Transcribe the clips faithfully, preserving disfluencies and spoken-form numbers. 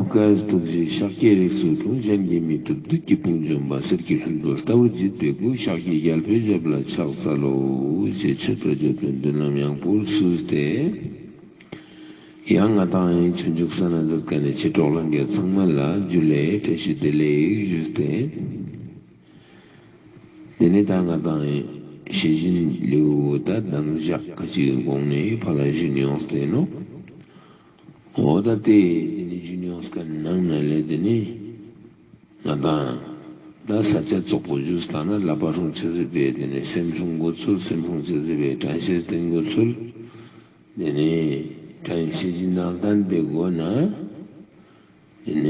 སྐད་ཐུགས་རྗེ་ཤཱཀྱའི་རིགས་སུ་འཁྲུངས། གཞན་གྱིས་མི་ཐུབ་བདུད་ཀྱི་དཔུང་འཇོམས་པ། གསེར་གྱི་ལྷུན་པོ་ལྟ་བུར་བརྗིད་པའི་སྐུ། ཤཱཀྱའི་རྒྱལ་པོའི་ཞབས་ལ་ཕྱག་འཚལ་ལོ། ཞེས་མཆོད་པར་བརྗོད་པས་མདུན་ལམ་ཡང་པོར་བསུས་ཏེ། ཡང་ང་དང་ཡང་ཆོས་འབྱུང་ས་ན་མཛད་མཁན་ནི་ཆོས་གྲོགས་ལྷན་རྒྱས་ཚང་མ་ལ་ཇུ་ལེ་བཀྲ་ཤིས་བདེ་ལེགས་ཞུས་ཏེ། དེ་ནས་ད་ང་དང་ཡང་ཤེས་བཞིན་ལེའུ་ད་དང་ཞག་ཁ་ཅིག་གི་གོང་ནས་ཕར་ལ་ཞུས་ཡོངས་ཏེ་ནོག་འོ་ད་དེ་དེ་ནས་ཞུས་ཡོངས་མཁན་ནང་ན་ལས་དེ་ནས་ང་དང་ད་ས་བཅད་ཙོགས་པོ་ཞུས་ཏེ་ན་བསླབ་པ་སྲུང་ཅེས་ཟེར་བའི་དེ་ནས་སེམས་སྲུང་དགོས་ཚུལ། སེམས་སྲུང་ཅེས་ཟེར་བའི་དྲན་ཤེས་བསྟེན་དགོས་ཚུལ། དེ་ནས་དྲན་ཤེས་ཀྱི་ནང་ལྡན་པའི་སྒོ་ནས་དེ་ནས་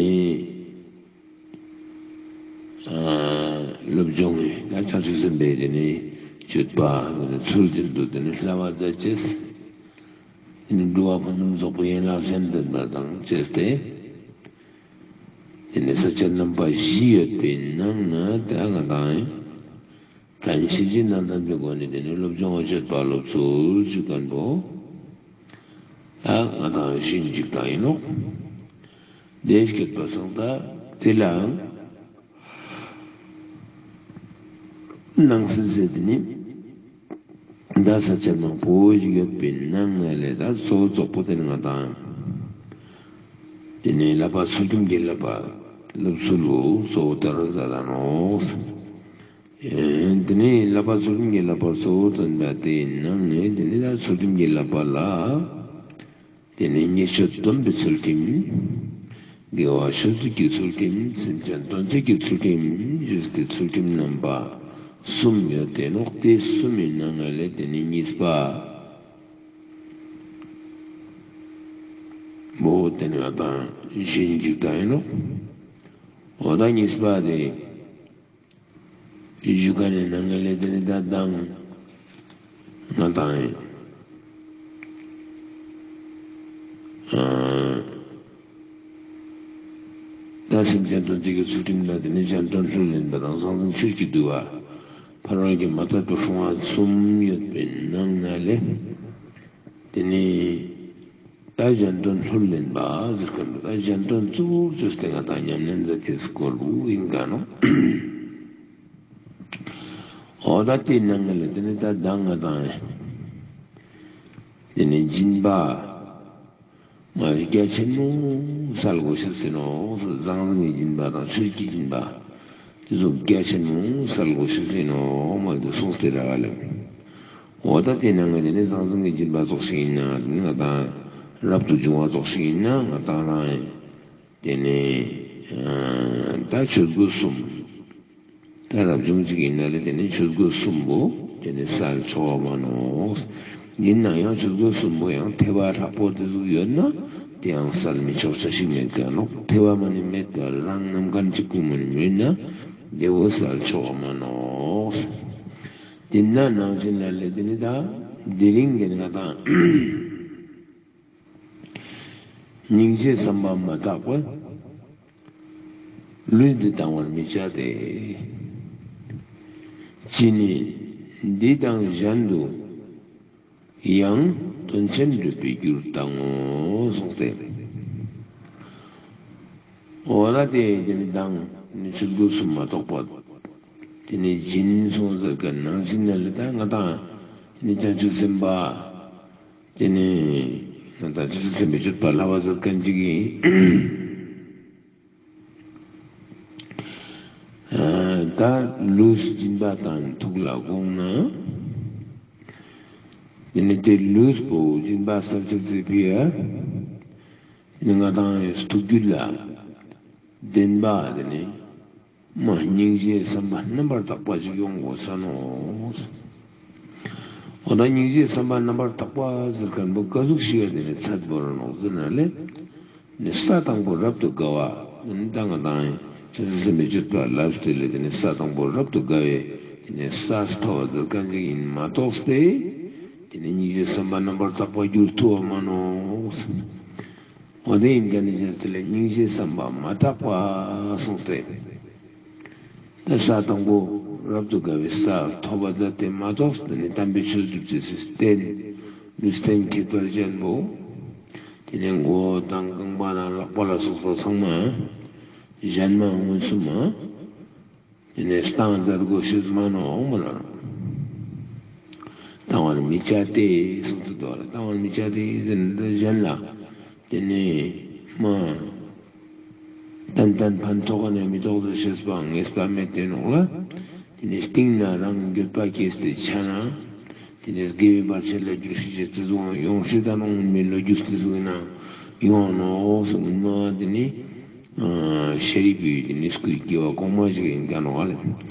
ཨ་སློབ་སྦྱོང་ངི་ད་བྱང་ཆུབ་སེམས་དཔའི་དེ་ནས་སྤྱོད་པ་དེ་ནས་ཚུལ་བཞིན་དུ་དེ་ནས་བསླབ་པ་མཛད་ཅེས། དེ་ནས་འགྲོ་བ་ཕུན་སུམ་ཚོགས་པའི་ཡན་ལག་གཞན་བསྟན་པ་དང་བཅས་ཏེ། དེ་ནས་ས་བཅད་རྣམ་པ་བཞི་ཡོད་པའི་ནང་ན་ད་ང་དང་དྲན་ཤེས་ཀྱི་ནང་ལྡན་པའི་སྒོ་ནས་དེ་ནས་སློབ་སྦྱོང་བ་སྤྱོད་པ་སློབ་ཚུལ་ཞུ་མཁན་པོ་ད་ང་དང་ཞུ་ཅེས་ཡིན་ནོག་དེ་སྐད་པ་སང་ད་དེ་ལའང་ནང་གསེས་ཟེར་དེ་ནི་ད་ས་བཅད་མང་པོ་ཞིག་ཡོད་པའི་ནང་ན་ལས་ད་གཙོ་བོ་གཙོ་བོ་དེ་ནི་ང་དང་དེ་ནི་བསླབ་པ་ཚུལ་ཁྲིམས་ཀྱི་བསླབ་པ་སློབ་ཚུལ་བོ་གཙོ་བོ་ད་རུང་ད་ད་ནོག་དེ་ནས་བསླབ་པ་ཚུལ་ཁྲིམས་ཀྱི་བསླབ་པ་གཙོ་བོ་སྟོན་པ་དེའི་ནང་ནས་དེ་ནས་ད་ཚུལ་ཁྲིམས་ཀྱི་བསླབ་པ་ལ་དེ་ནས་ཉེས་སྤྱོད་སྡོམ་པའི་ཚུལ་ཁྲིམས། དགེ་བ་ཆོས་སྡུད་ཀྱི་ཚུལ་ཁྲིམས། སེམས་ཅན་དོན་བྱེད་ཀྱི་ཚུལ་ཁྲིམས་ཞུས་ཏེ་ཚུལ་ཁྲིམས་རྣམ་པ་གསུམ་ཡོད་དེ་ནོག་དེ་གསུམ་མི་ནང་ང་ལས་དེ་ནས་གཉིས་པ་བོ་དེ་ནས་ང་དང་ཞུ་ཅེས་ཡིན་ནོག་འོ་ད་གཉིས་པ་དེ། ཞུ་མཁན་ནི་ནང་ང་ལས་དེ་ནི་ད་དང་ང་དང་ཡིན། ཨ་ད་སེམས་ཅན་དོན་བྱེད་ཀྱི་ཚུལ་ཁྲིམས་ལ་དེ་ནི་གཞན་དོན་ལྷུར་ལེན་པ་དང་ཟང་ཟིང་ཆོས་ཀྱི་འདུལ་བ། ཕ་རོལ་གྱི་མ་དད་པ་སྲུང་བ་གསུམ་ཡོད་པའི་ནང་ན་ལས་དེ་ནི། ད་གཞན་དོན་ལྷུར་ལེན་པ་ཟེར་མཁན་པོ་ད་གཞན་དོན་གཙོ་བོར་བཅོས་ཏེ་ང་དང་ཉམས་ལེན་མཛད་ཅེས་སྐོར་བོ་ཡིན་ཀ་ནོག་འོ་ད་དེའི་ནང་ང་ལས་དེ་ནི་ད་ད་ང་དང་དེ་ནི་སྦྱིན་པ་མ་རྒྱ་ཆེན་མོ་སལ་དགོས་ཤེས་ཡིན་ནོག་ཟང་ཟིང་གི་སྦྱིན་པ་དང་ཆོས་ཀྱི་སྦྱིན་པ། དེ་ཚོ་རྒྱ་ཆེན་མོ་སལ་དགོས་ཤེས་ཡིན་ནོག་མ་དེ་གསུངས་ཏེ་ར་ག་ལེ། འོ་ད་དེ་ནང་ང་དེ་ནི་ཟང་ཟིང་གི་སྦྱིན་པ་ཙོགས་ཤིག་ཡིན་ན་དེ་ནི་ང་དང་རབ་ཏུ་བྱུང་བ་ཙོགས་ཤིག་ཡིན་ན་ང་དང་རང་དེ་ནི་ད་ཆོས་གོས་གསུམ། ད་རབ་བྱུང་ཅིག་ཡིན་ན་ལས་དེ་ནི་ཆོས་གོས་གསུམ་པོ་དེ་ནི་སལ་ཆོག་མ་ནོག་ཡིན་ན་ཡང་ཆོས་གོས་གསུམ་པོ་ཡང་ཐེ་བ་ལྷག་པོ་དེ་ཟུག་ཡོད་ན་དེ་ཡང་སལ་མི་ཆོག་ཆ་ཞིག་མེད་ཀ་ནོག་ཐེ་བ་མ་ནི་མེད་པ་རང་རྣམ་མཁན་གཅིག་པུ་མ་ནི་མེད་ན་དེ་བོ་སལ་ཆོག་མ་ནོག་དེ་ན་ནང་བཞིན་ལ་ལས་དེ་ནི་ད་དེ་རིང་གི་ང་དང་སྙིང་རྗེའི་བསམ་པ་མ་དག་པས་ལུས་འདི་བཏང་བར་མི་བྱ་སྟེ། ཅི་ནས་འདི་དང་གཞན་དུ་ཡང་དོན་ཆེན་བགྲོད་པའི་རྒྱུར་བཏང་ངོ་གསུངས་ཏེ། འོ་ན་དེ་དེ་ནི་དང་ནི་ཆོས་གོས་གསུམ་མ་གཏོགས་པ། དེ་ནི་སྦྱིན་གསུངས་ཟེར་མཁན་ནང་བཞིན་ན་ལས་ད་ང་དང་ནི་བྱང་ཆུབ་སེམས་དཔའ། དེ་ནི་ང་དང་བྱང་ཆུབ་སེམས་དཔའི་སྤྱོད་པ་བསླབ་པ་མཛད་མཁན་ཅིག་ཡིན། ད་ལུས་སྦྱིན་པ་དང་ཐུགས་ལ་དགོངས་ན། དེ་ནི་དེ་ལུས་པོ་སྦྱིན་པ་སལ་ཅེས་ཟེར་བའི་ཡ། དེ་ནི་ང་དང་ཐུགས་རྒྱུད་ལ་ལྡན་པ་དེ་ནི་མ་སྙིང་རྗེའི་བསམ་པ་རྣམ་པར་དག་པ་ཞིག་ཡོང་དགོས་ས་ནོག་འོ་ན་སྙིང་རྗེའི་བསམ་པ་རྣམ་པར་དག་པ་ཟེར་མཁན་པོ་ག་ཟུག་ཞིག་ཡོད་དེ་ནི་ཚད་པོ་ར་ནོག་ཟེར་ན་ལས། ནི་ས་དང་པོ་རབ་ཏུ་དགའ་བ། ནི་ད་ང་དང་བྱང་ཆུབ་སེམས་དཔའི་སྤྱོད་པ་ལ་སྟེ་ལས་དེ་ནི་ས་དང་པོ་རབ་ཏུ་དགའ་བའི་དེ་ནི་ས་ཐོབ་པ་ཟེར་མཁན་ཅིག་ཡིན་མ་གཏོགས་ཏེ། དེ་ནི་སྙིང་རྗེའི་བསམ་པ་རྣམ་པར་དག་པ་འགྱུར་ཐུབ་པ་མ་ནོག་འོ་དེ་ཡིན་མཁན་ནི་བྱས་ཏེ་ལས་སྙིང་རྗེའི་བསམ་པ་མ་དག་པ་གསུངས་ཏེ། ད་ས་དང་པོ་རབ་ཏུ་དགའ་བའི་ས་ཐོབ་པ་མཛད་དེ་མ་གཏོགས་དེ་ནི་དམ་པའི་ཆོས་སྒྲུབ་ཅེས་སི་རྟེན་ལུས་རྟེན་ཁྱད་པར་ཅན་པོ། དེ་ནས་མགོ་དང་རྐང་པ་དང་ལག་པ་ལ་སོགས་པ་ཚང་མ་གཞན་མ་མངོན་སུམ་མ་དེ་ནས་སྟངས་མཛད་དགོས་ཤེས་མ་ནོག་མོལ་ལ། བཏང་བར་མི་བྱ་སྟེ་གསུངས་ཏེ་འདུག་ལ། བཏང་བར་མི་བྱ་སྟེ་ཟེར་ན་གཞན་ལ་དེ་ནས་མ་ཏན་ཏན་ཕན་ཐོགས་ནས་མི་ཐོགས་ཟེར་ཤེས་པ་ངེས་པ་མེད་དེ་ནོག་ལ། དེ་ནས་སྟིང་ན་རང་འགྱོད་པ་སྐྱེས་ཏེ་ཆ་ན། དེ་ནས་དགེ་བའི་བར་ཆད་ལ་འགྱུར་ཤེས་ཅེས་ཙི་ཟུག་ཡོང་སྲིད་ད་ནོག་མོལ་མི་ལོ་རྒྱུས་ཙི་ཟུག་ཡིན་ན་ཡོང་ནོག་སོང་ན་དེ་ནས་ཤཱ་རིའི་བུའི་དེ་ནས་སྐུའི་སྐྱེ་བ་གོང་མ་ཞིག་ཡིན་ཀ་ནོག་ལ།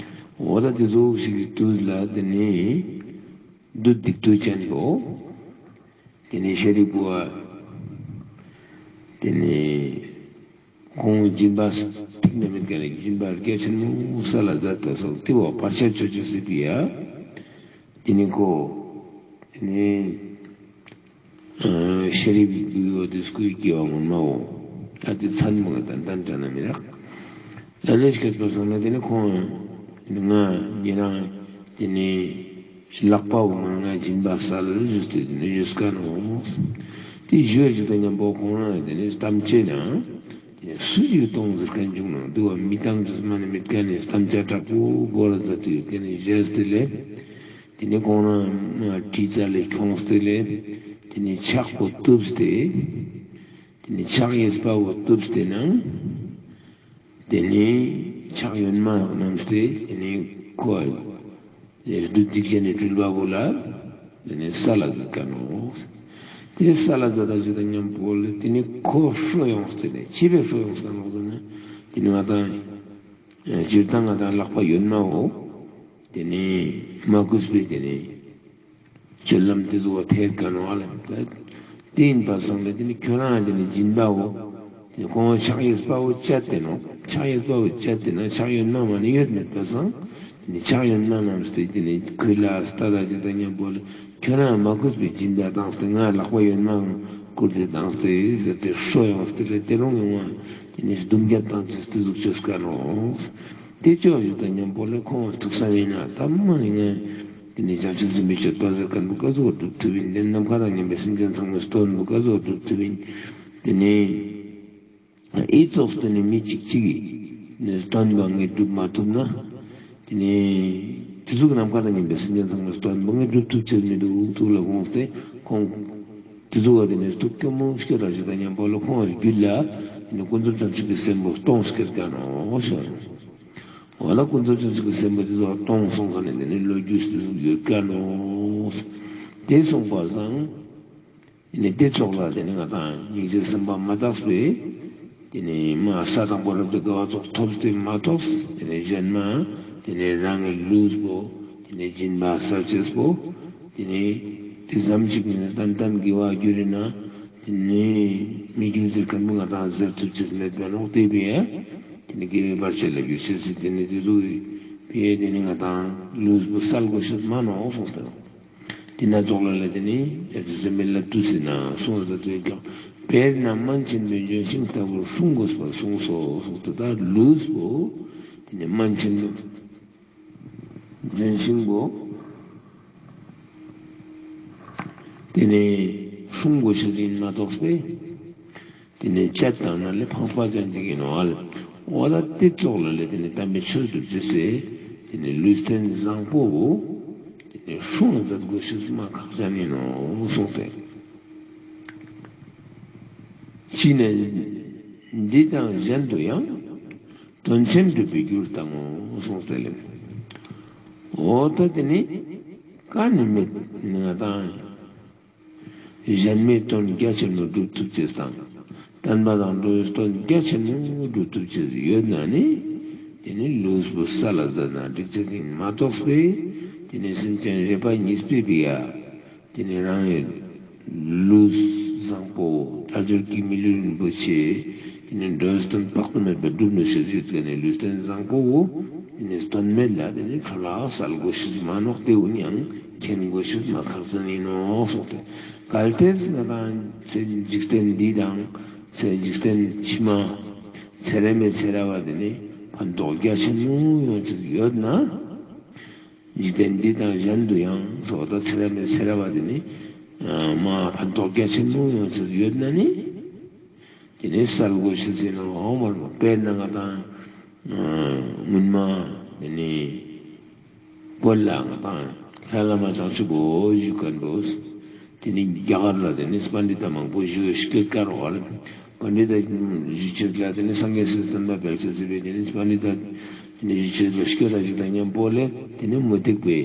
འོ་ད་དེ་ཟུག་ཞིག་གི་དུས་ལ་དེ་ནས་བདུད་སྡིག་ཏོ་ཅན་པོ། དེ་ནས་ཤཱ་རིའི་བུ་བ། དེ་ནས་ཁོང་སྦྱིན་པ་ཐིག་ནས་མེད་ཀ་ནས་སྦྱིན་པ་རྒྱ་ཆེན་མོ་སལ་ལ་མཛད་པ་སོགས་དེ་བ་བར་ཆད་ཆོད་ཅེས་སི་ཕི་ཡ། དེ་ནས་ཁོ། དེ་ནས་ཤཱ་རིའི་བུའི་འོ་དེ་སྐུའི་སྐྱེ་བ་སྔོན་མ་འོ། ད་དེ་མཚན་མོ་ད་ལྟ་འདྲ་ན་མི་རག་ད་ལས་སྐྱོད་པ་སོང་ན་དེ་ནས་ཁོང་ང་ཉེ་རང་དེ་ནས་ལག་པ་བོ་ང་སྦྱིན་པ་སལ་ཞུས་ཏེ་དེ་ནས་ཞུས་ཀ་ནོག་དེ་ཞུས་ཞུས་ཏེ་མཉམ་པོ་ཁོང་ང་དེ་ནས་གཏམ་བྱས་ན་དེ་ནས་སུ་ཞིག་གཏོང་ཟེར་མཁན་བྱུང་ན་དེ་བ་མི་བཏང་ཅེས་མ་ནས་མེད་ཀ་ནས་གཏམ་བྱ་དྲག་པོ་བོར་ཟ་དུས་དེ་ནས་བཞེས་ཏེ་ལས། དེ་ནས་ཁོང་རང་ཁྲི་རྩ་ལས་ཁྱོངས་ཏེ་ལས། དེ་ནས་ཕྱག་པོ་གཏུབས་ཏེ། དེ་ནས་ཕྱག་གཡས་པ་བོ་གཏུབས་ཏེ་ནང་། དེ་ནས་ཕྱག་གཡོན་མ་བསྣམས་ཏེ་དེ་ནས་ཁོ། བདུད་སྡིག་ཅན་ནི་སྤྲུལ་པ་བོ་ལ། དེ་ནས་སལ་ལ་མཛད་ཀ་ནོག་དེ་སལ་ལ་མཛད་ད་ཅི་དང་མཉམ་པོ་ལས་དེ་ནས་ཁོ་ཤོ་ཡོངས་ཏེ་ནས་ཅི་བས་ཤོ་ཡོངས་ཀ་ནོག་ཟེར་ན། དེ་ནས་ང་དང་། སྤྱིར་བཏང་ང་དང་ལག་པ་གཡོན་མ་བོ། དེ་ནས་མ་གུས་པའི་དེ་ནས་སྤྱོད་ལམ་དེ་ཚོ་བ་ཐེབས་ཀ་ནོག་ལ། དེ་ཡིན་པ་སང་ལ་དེ་ནི་ཁྱོད་རང་དེ་ནི་སྦྱིན་པ་བོ། དེ་ཁོང་ཕྱག་གཡས་པ་བོ་བཅད་དེ་ནོག་ཕྱག་གཡས་པ་བོ་བཅད་དེ་ན་ཕྱག་གཡོན་མ་མ་ནི་ཡོད་མེད་པ་སང་། དེ་ནི་ཕྱག་གཡོན་མ་རྣམས་ཏེ་དེ་ནི་ཁོ་ལ་ལྟ་ད་ཅི་དང་མཉམ་པོ་ལ་ཁྱོད་རང་མ་གུས་པའི་སྦྱིན་པ་བཏང་སྟེ་ང་ལག་པ་གཡོན་མ་བསྐུར་ཏེ་བཏང་སྟེ་ཟེར་ཏེ་ཤོ་ཡོངས་ཏེ་ལ་དེ་རུང་ཡོང་བ་དེ་ནི་སྡུག་བསྔལ་བཏང་ཅེས་ཏེ་ཟུག་ཅེས་ཀ་ནོག་དེ་ཅོ་ཡོད་དང་མཉམ་པོ་ལས་ཁོང་ཐུགས་བསམ་ཡིན་ན་ད་མ་ནི་ངས་དེ་ནས་བྱང་ཆུབ་སེམས་དཔའི་སྤྱོད་པ་ཟེར་མཁན་པོ་ཀ་ཟུག་སྒྲུབ་ཐུབ་ཡིན། དེ་ནམ་མཁའ་དང་མཉམ་པའི་སེམས་ཅན་ཚང་མའི་དོན་པོ་ཀ་ཟུག་སྒྲུབ་ཐུབ་ཡིན། དེ་ནས་ཨི་ཙོགས་དེ་ནས་མི་གཅིག་གཅིག་གིས་དོན་པ་ངས་སྒྲུབ་མ་ཐུབ་ན། དེ་ནས་དེ་ཟུག་ནམ་མཁའ་དང་མཉམ་པའི་སེམས་ཅན་ཚང་མའི་དོན་པོ་ངས་སྒྲུབ་ཐུབ་ཅེས་མི་འདུག་ཐུགས་ལ་དགོངས་ཏེ་ཁོང་དེ་ཟུག་བ་དེ་ནས་ཐུགས་སྐྱོ་མོ་སྐྱོ་ར་ཞིག་དང་མཉམ་པོ་ལ་ཁོང་རྒྱུད་ལ་དེ་ནས་ཀུན་རྫོབ་བྱང་ཆུབ་ཀྱི་སེམས་པོ་སྟོང་སྐྱེར་ཀ་ནོག་ཞེས། འོ་ན་ཀུན་རྫོབ་བྱང་ཆུབ་ཀྱི་སེམས་པོ་དེ་ཚོ་སྟོང་སོང་ཙ་ནས་དེ་ནི་ལོ་རྒྱུས་དེ་ཚོ་ཡོད་ཀ་ནོག་དེ་སོང་པ་སང་། དེ་ནི་དེ་ཙོགས་ལ་དེ་ནི་ང་དང་སྙིང་རྗེ་སེམས་པ་མ་དག་པས། དེ་ནི་མ་ས་དང་པོ་རབ་ཏུ་དགའ་བ་ཙོགས་ཐོབ་སྟེ་མ་གཏོགས་དེ་ནི་གཞན་མ་དེ་ནི་རང་གི་ལུས་པོ་དེ་ནི་སྦྱིན་པ་སལ་ཅེས་པོ། དེ་ནི་དེ་ཙམ་ཞིག་ནི་ཏན་ཏན་དགེ་བ་འགྱུར་ན། དེ་ནི་མི་འགྱུར་ཟེར་མཁན་པོ་ང་དང་ཟེར་ཐུབ་ཅེས་མེད་པ་ནོག་དེ་བས། དེ་ནི་དགེ་བའི་བར་ཆད་ལ་འགྱུར་ཤེས་སི་དེ་ནི་དེ་ཟུག་བས་དེ་ནི་ང་དང་ལུས་པོ་སལ་དགོས་ཤེས་མ་ནོག་གསུངས་ཏེ་ནོག་དེ་ན་ཙོགས་ལ་ལ་དེ་ནི་ཡ་ཅི་སེམས་མེད་ལབ་དུས་ཟེར་ན་གསུངས་ཟེར་དུས་ཀྱང་། དཔེར་ན་སྨན་ཆེན་པོས་ལྗོན་ཤིང་ལྟ་བུར་སྲུང་དགོས་པར་གསུངས་སོ་གསུངས་ཏེ། ད་ལུས་པོ་དེ་ནི་སྨན་ཆེན་པོ། ལྗོན་ཤིང་པོ། དེ་ནས་སྲུང་དགོས་ཤེས་ཡིན་མ་གཏོགས་པས། དེ་ནས་བཅད་བཏང་ན་ལས་ཕངས་པ་ཅན་ཅིག་ཡིན་ནོག་ལ། འོ་ད་དེ་ཙོགས་ལ་ལས་དེ་ནས་དམ་པའི་ཆོས་སྒྲུབ་ཅེས་སི་དེ་ནས་ལུས་རྟེན་བཟང་པོ་བོ་དེ་ནས་སྲུང་མཛད་དགོས་ཤེས་མ་ཁག་ཅན་ཡིན་ནོག་གསུངས་ཏེ། ཅི་ནས་འདི་དང་གཞན་དུ་ཡང་། དོན་ཆེན་སྒྲུབ་པའི་རྒྱུར་བཏང་ངོ་གསུངས་ཏེ་ལེ། འོ་ད་དེ་ནི་ཀ་ནི་མེད་ང་དང་གཞན་མའི་དོན་རྒྱ་ཆེན་མོ་སྒྲུབ་ཐུབ་ཅེས་དང་། བསྟན་པ་དང་འགྲོ་བའི་དོན་རྒྱ་ཆེན་མོ་སྒྲུབ་ཐུབ་ཅེས་ཡོད་ན་ནི། དེ་ནི་ལུས་པོ་སལ་ལ་མཛད་ན་འགྲིག་ཅེས་ཡིན་མ་གཏོགས་པས། དེ་ནི་སེམས་ཅན་རེ་བ་གཉིས་པའི་བི་ཡ། དེ་ནི་རང་གི་ལུས་བཟང་པོ་དལ་འབྱོར་གྱི་མི་ལུས་རིན་པོ་ཆེ། དེ་ནི་འགྲོ་བའི་དོན་དཔག་ཏུ་མེད་པ་སྒྲུབ་ནུས་ཤེས་ཡོད་མཁན་ནི་ལུས་རྟེན་བཟང་པོ་བོ། དེ་ནི་དོན་མེད་ལ་དེ་ནི་འཕྲོ་བརླག་སལ་དགོས་ཤེས་མ་ནོག་དེ་འུ་ཡང་མཁྱེན་དགོས་ཤེས་མ་ཁག་ཅན་ཡིན་ནོག་གསུངས་ཏེ། གལ་ཏེ་ང་དང་ཚེ་འཇིག་རྟེན་འདི་དང་ཚེ་འཇིག་རྟེན་ཕྱི་མ་ཚེ་རབས་མའི་ཚེ་རབས་བ་དེ་ནི་ཕན་ཐོགས་རྒྱ་ཆེན་མོ་ཡོང་ཅེས་ཡོད་ན། འཇིག་རྟེན་འདི་དང་གཞན་དུ་ཡང་སོགས་དང་ཚེ་རབས་མའི་ཚེ་རབས་བ་དེ་ནི་མ་ཕན་ཐོགས་རྒྱ་ཆེན་མོ་ཡོང་ཅེས་ཡོད་ན་ནི། ཏེ་ནེ་སལ་གོས་ཤེས་ཨིན་ནོག་མ་ལ་མ། དཔེར་ན་ང་དང་སྔུན་མ་ཏེ་ནེ་བོད་ལ་ང་དང་ལྷ་བླ་མ་བྱང་ཆུབ་འོ་ཞུ་ཁན་བོ། ཏེ་ནེ་རྒྱ་གར་ལ་ཏེ་ནེ་པཎྜི་ཏ་མང་པོ་ཞུ་སྐྱོད་ཀ་ནོག་ལེ། པཎྜི་ཏ་ཞུ་ཅེས་ལ་ཏེ་ནེ་སངས་རྒྱས་སི་བསྟན་པ་སྤེལ་ཅེས་སི་ཕིའ་ཏེ་ནེ་པཎྜི་ཏ་ཏེ་ནེ་ཞུ་ཅེས་ལ་སྐྱོད་ད་ཞིག་དང་ཉམ་པོ་ལེ། ཏེ་ནེ་མུ་སྟེགས་པའི་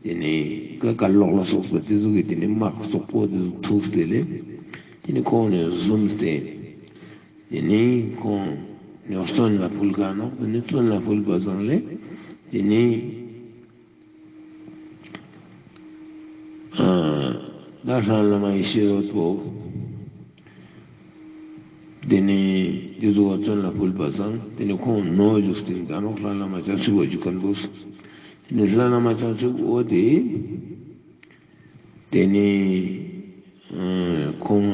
ཏེ་ནེ་ཀ་གར་ལོག་ལ་སོགས་པ་ཏེ་ཟུག་གི་ཏེ་ནེ་དམག་ཙོགས་པོ་ཏེ་ཟུག་ཐུག་སྟེ་ལེ། ཏེ་ནེ་ཁོང་ནི་ཟུམས་ཏེ། ཏེ་ནེ་ཁོང་ནི་བཙོན་ལ་ཕུལ་ཀ་ནོག། ཏེ་ནེ་བཙོན་ལ་ཕུལ་བ་སང་ལེ། ཏེ་ནེ་ཨ་ད་ལྷ་བླ་མ་ཡེ་ཤེས་འོད་པོ། ཏེ་ནེ་ཏེ་ཟུག་བཙོན་ལ་ཕུལ་བ་སང་ཏེ་ནེ་ཁོང་ནོ་ཞུགས་ཏེ་ཀ་ནོག། ལྷ་བླ་མ་བྱང་ཆུབ་འོ་ཞུ་ཁན་བོ། ཏེ་ནེ་ལྷ་བླ་མ་བྱང་ཆུབ་འོ་ཏེ། ཏེ་ནེ་ཨ་ཁོང་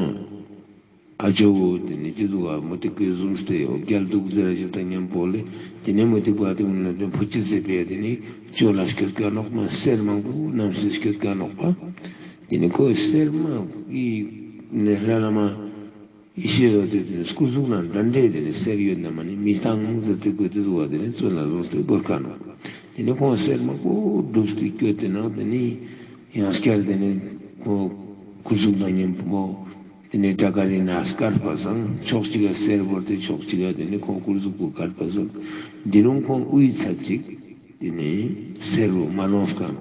ཨ་ཇོ་བོ་ཏེ་ནེ་ཅི་ཟུག་ག་མུ་སྟེགས་པའི་ཟུམས་ཏེ་འོ་རྒྱལ་འདུག་ཟེར་ར་ཞིག་དང་ཉམ་པོ་ལེ། ཏེ་ནེ་མུ་སྟེགས་པ་ཏེ་ནེ་ཕུ་ཅི་ཟེར་པའི་ཏེ་ནེ་ཅོ་ལ་སྐྱོད་ཀ་ནོག་མ། གསེར་མང་པོ་བསྣམས་ཏེ་སྐྱོད་ཀ་ནོག་པ། ཏེ་ནེ་ཁོ་གསེར་མ་ཡི་ནེ་ལྷ་བླ་མ་ཡེ་ཤེས་འོད་ཏེ་ཏེ་ནེ་སྐུ་གཟུགས་ནང་འདྲ་འདྲེ་ཏེ་ནེ་གསེར་ཡོད་ན་མ་ནེ་མི་བཏང་ཟེར་ཏེ་ཁོ་ཏེ་ཟུག་ག་ཏེ་ནེ་བཙོན་ལ་ཟུམས་ཏེ་བོར་ཀ་ནོག། ཏེ་ནེ་ཁོང་གསེར་མང་པོ་སྒྲུབས་ཏེ་སྐྱོད་དེ་ནང་ཏེ་ནེ་ཡང་སྐྱར་ཏེ་ནེ་ཁོ་སྐུ་གཟུགས་དང་ཉམ་པོ་ཏེ་ནེ་ཏྲ་ཀ་རི་ནེ་སྐར་པ་སང་ཕྱོགས་གཅིག་ག་གསེར་བོར་ཏེ་ཕྱོགས་གཅིག་ག་ཏེ་ནེ་ཁོང་སྐུ་གཟུགས་པོ་སྐར་པ་སང་ཏེ་རུང་ཁོང་དབུའི་ཚད་ཅིག་ཏེ་ནེ་གསེར་བོ་མ་ནོག་ཀ་ནོག།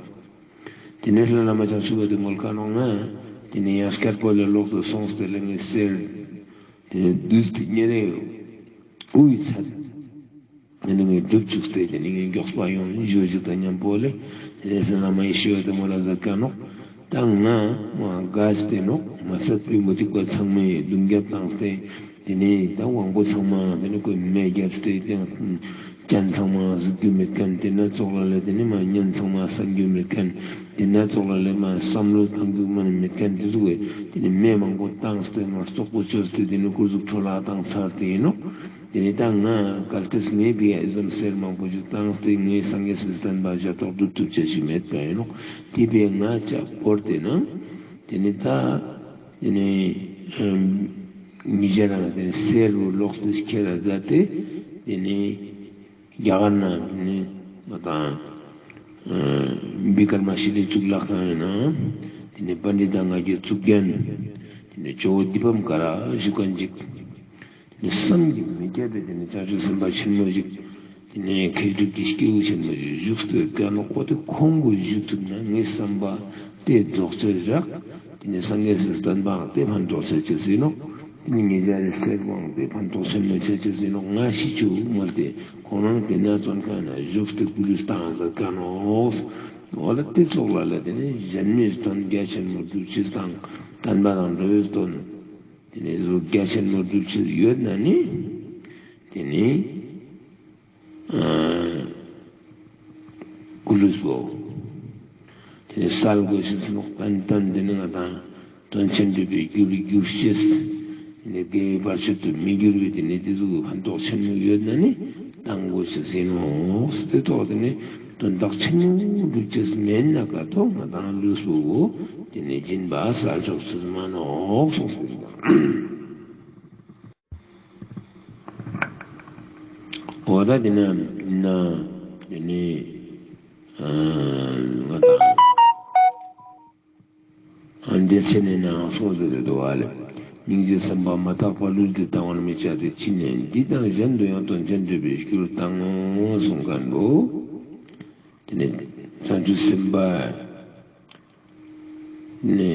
ཏེ་ནེ་ལྷ་བླ་མ་བྱང་ཆུབ་འོད་ཏེ་མོལ་ཀ་ནོག་ང་། ཏེ་ནེ་ཡང་སྐྱར་བོད་ལ་ལོགས་སུ་སོང་སྟེ་ལེ་ངའི་གསེར་ཏེ་ནེ་བསྡུས་ཏེ་ཉེ་རེ་དབུའི་ཚད་ཏེ་ནེ་ངས་སྒྲུབ་བཅུག་སྟེ་ཏེ་ནེ་ངས་མགྱོགས་པ་ཡོང་ཞུ་ཞིག་དང་ཉམ་པོ་ལེ། ཏེ་ནེ་ལྷ་བླ་མ་ཡེ་ཤེས་འོད་ཏེ་མོལ་ལ་ཟེར་ཀ་ནོག། ད་ང་མ་དགའ་སྟེ་ནོག་མ་ཚད་པའི་མུ་སྟེགས་པ་ཚང་མས་རྡུང་རྒྱབ་བཏང་སྟེ་ཏེ་ནེ་ད་དབང་པོ་ཚང་མ་ཏེ་ནེ་ཁོས་མེ་རྒྱབ་སྟེ་ཏེ་ནེ་སྤྱན་ཚང་མ་གཟིགས་རྒྱུ་མེད་ཁན། ཏེ་ནེ་ཙོགས་ལ་ལེ་ཏེ་ནེ་མ་སྙན་ཚང་མ་གསན་རྒྱུ་མེད་ཁན། ཏེ་ནེ་ཙོགས་ལ་ལེ་མ་བསམ་བློ་བཏང་རྒྱུ་མ་ནེ་མེད་ཁན་ཏེ་ཟུག་གི་ཏེ་ནེ་མེ་མང་པོ་བཏང་སྟེ་མ་རྩོག་པོ་ཅོས་ཏེ་ཏེ་ནེ་སྐུ་གཟུགས་འཕྲོ་བརླག་བཏང་ཚར་ཏེ་ཨིན་ནོག། ཏེ་ནེ་ད་ང་གལ་ཏེ་ངའི་ཕིའ་ཨེ་ཙམ་གསེར་མང་པོ་ཞིག་བཏང་སྟེ་ངའི་སངས་རྒྱས་སི་བསྟན་པ་ཞབས་ཏོག་སྒྲུབ་ཐུབ་ཅེས་ཞིག་མེད་པ་ཨིན་ནོག། ཏེ་ཕིའ་ང་ཅག་བོར་ཏེ་ན་ཏེ་ནེ་ད་ཏེ་ནེ་ཉེ་རང་ལ་ཏེ་ནེ་གསེར་བོ་ལོགས་ཏེ་ཁྱེར་ར་མཛད་དེ་ཏེ་ནེ་རྒྱ་གར་ནང་ཏེ་ནེ་ང་དང་བི་ཀར་མ་ཤི་ལའི་གཙུག་ལག་ཁང་ཨིན་ན་ཏེ་ནེ་པཎྜི་ཏ་ལྔ་བརྒྱའི་གཙུག་རྒྱན་ཏེ་ནེ་ཇོ་བོ་དཱི་པཾ་ཀ་ར་ཞུ་ཁན་ཅིག་ཏེ་ནེ་བསམ་གྱིས་མི་ཁྱབ་པའི་ཏེ་ནེ་བྱང་ཆུབ་སེམས་དཔའ་ཆེན་མོ་ཞིག་ཏེ་ནེ་མཁས་གྲུབ་ཀྱི་སྐྱེས་བུ་ཆེན་མོ་ཞིག་བཞུགས་ཏེ་ཡོད་ཀ་ནོག། འོ་ཏེ་ཁོང་གུན་བཞུགས་ཐུབ་ན་ངའི་བསམ་པ་ཏེ་རྫོགས་ཆ་རག། ཏེ་ནེ་སངས་རྒྱས་སི་བསྟན་པའང་ཏེ་ཕན་ཐོགས་ཆ་ཅེས་ཨིན་ནོག། ཏེ་ནེ་ཉེ་རང་ལེ་གསེར་བོའང་ཏེ་ཕན་ཐོགས་ཆེན་མོ་ཆ་ཅེས་ཨིན་ནོག། ང་ཤི་ཆུག་མོལ་ཏེ་ཁོང་རང་ཏེ་ནེ་བཙོན་ཁང་ན་བཞུགས་ཏེ་སྐུ་ལུས་བཏང་ཟེར་ཀ་ནོག། འོ་ལ་ཏེ་ཙོགས་ལ་ལེ་ཏེ་ནེ་གཞན་མའི་དོན་རྒྱ་ཆེན་མོ་སྒྲུབ་ཅེས་དང་བསྟན་པ་དང་འགྲོ་བའི་དོན་ཏེ་ནེ་རྒྱ་ཆེན་མོ་སྒྲུབ་ཅེས་ཡོད་ན་ནི་ཏེ་ནེ་ཨ་སྐུ་ལུས་པོ་ཏེ་ནེ་སལ་གོས་ཤེས་ཨིན་ནོག། ཏན་ཏན་ཏེ་ནེ་ང་དང་དོན་ཆེན་སྒྲུབ་པའི་རྒྱུར་འགྱུར་ཅེས་ཏེ་ནེ་དགེ་བའི་བར་ཆད་དུ་མི་འགྱུར་བའི་ཏེ་ནེ་ཏེ་ཟུག་གི་ཕན་ཐོགས་ཆེན་མོ་ཡོད་ན་ནི་བཏང་གོས་ཤེས་ཨིན་ནོག། ཏེ་ཐོག་ཏེ་ནེ་དོན་དག་ཆེན་མོ་སྒྲུབ་ཅེས་མེད་ན་ཀ་ཐོག་ང་དང་ལུས་པོ་བོ་ཏེ་ནེ་སྦྱིན་པ་སལ་ཆོག་ཅེས་མ་ནོག་གསུངས་ཏེ་ཨིན་ནོག། འོ་ད་ཏེ་ནེ་ན་ཏེ་ནེ་ཨ་ང་དང་ཨ་འདིར་ཆེན་ནི་ནང་སོགས་ཟེར་ཏེ་འདུག་པ་ལེ། སྙིང་རྗེ་བསམ་པ་མ་དག་པར་ལུས་འདི་གཏང་བར་མི་བྱ་སྟེ། ཕྱིས་ནས་འདི་དང་གཞན་དུ་ཡང་དོན་ཆེན་སྒྲུབ་པའི་རྒྱུར་བཏང་ངོ་གསུངས་ཁན་བོ། ཏེ་ནེ་བྱང་ཆུབ་སེམས་དཔའ་ནི་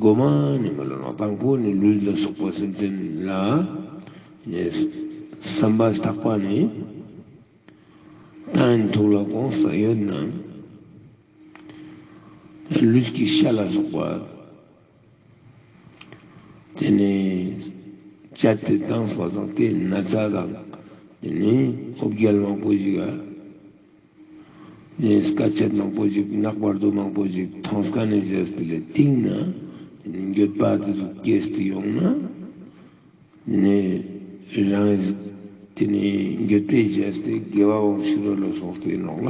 གོ་མ་ནེ་མ་ལོ་ན་དང་པོ་ནི་ལུས་ལ་སོགས་པ་སེམས་ཅན་ལ་ནི་བསམ་པ་དག་པ་ནི་བཏང་ཐུགས་ལ་དགོངས་ས་ཡོད་ན་ལུས་ཀྱི་ཤ་ལ་སོགས་པ་ཏེ་ནེ་བཅད་དེ་བཏང་པ་སང་ཏེ་ན་ཚ་དང་ཏེ་ནེ་འོ་བརྒྱལ་མང་པོ་ཞིག་ག་ནི་དཀའ་ཚེགས་མང་པོ་ཞིག་ནག་པར་དུ་མང་པོ་ཞིག་ཐོང་ཁན་ནི་ཞེས་ཏེ་ལེ་སྟིང་ནེ་ཏེ་ནེ་འགྱོད་པ་ཏེ་ཟུག་སྐྱེས་ཏེ་ཡོང་ན་ཏེ་ནེ་རང་ཏེ་ནེ་འགྱོད་པའི་ཞེས་ཏེ་དགེ་བ་བོ་ཤི་རོ་ལ་སོགས་ཏེ་ནོག་ལ།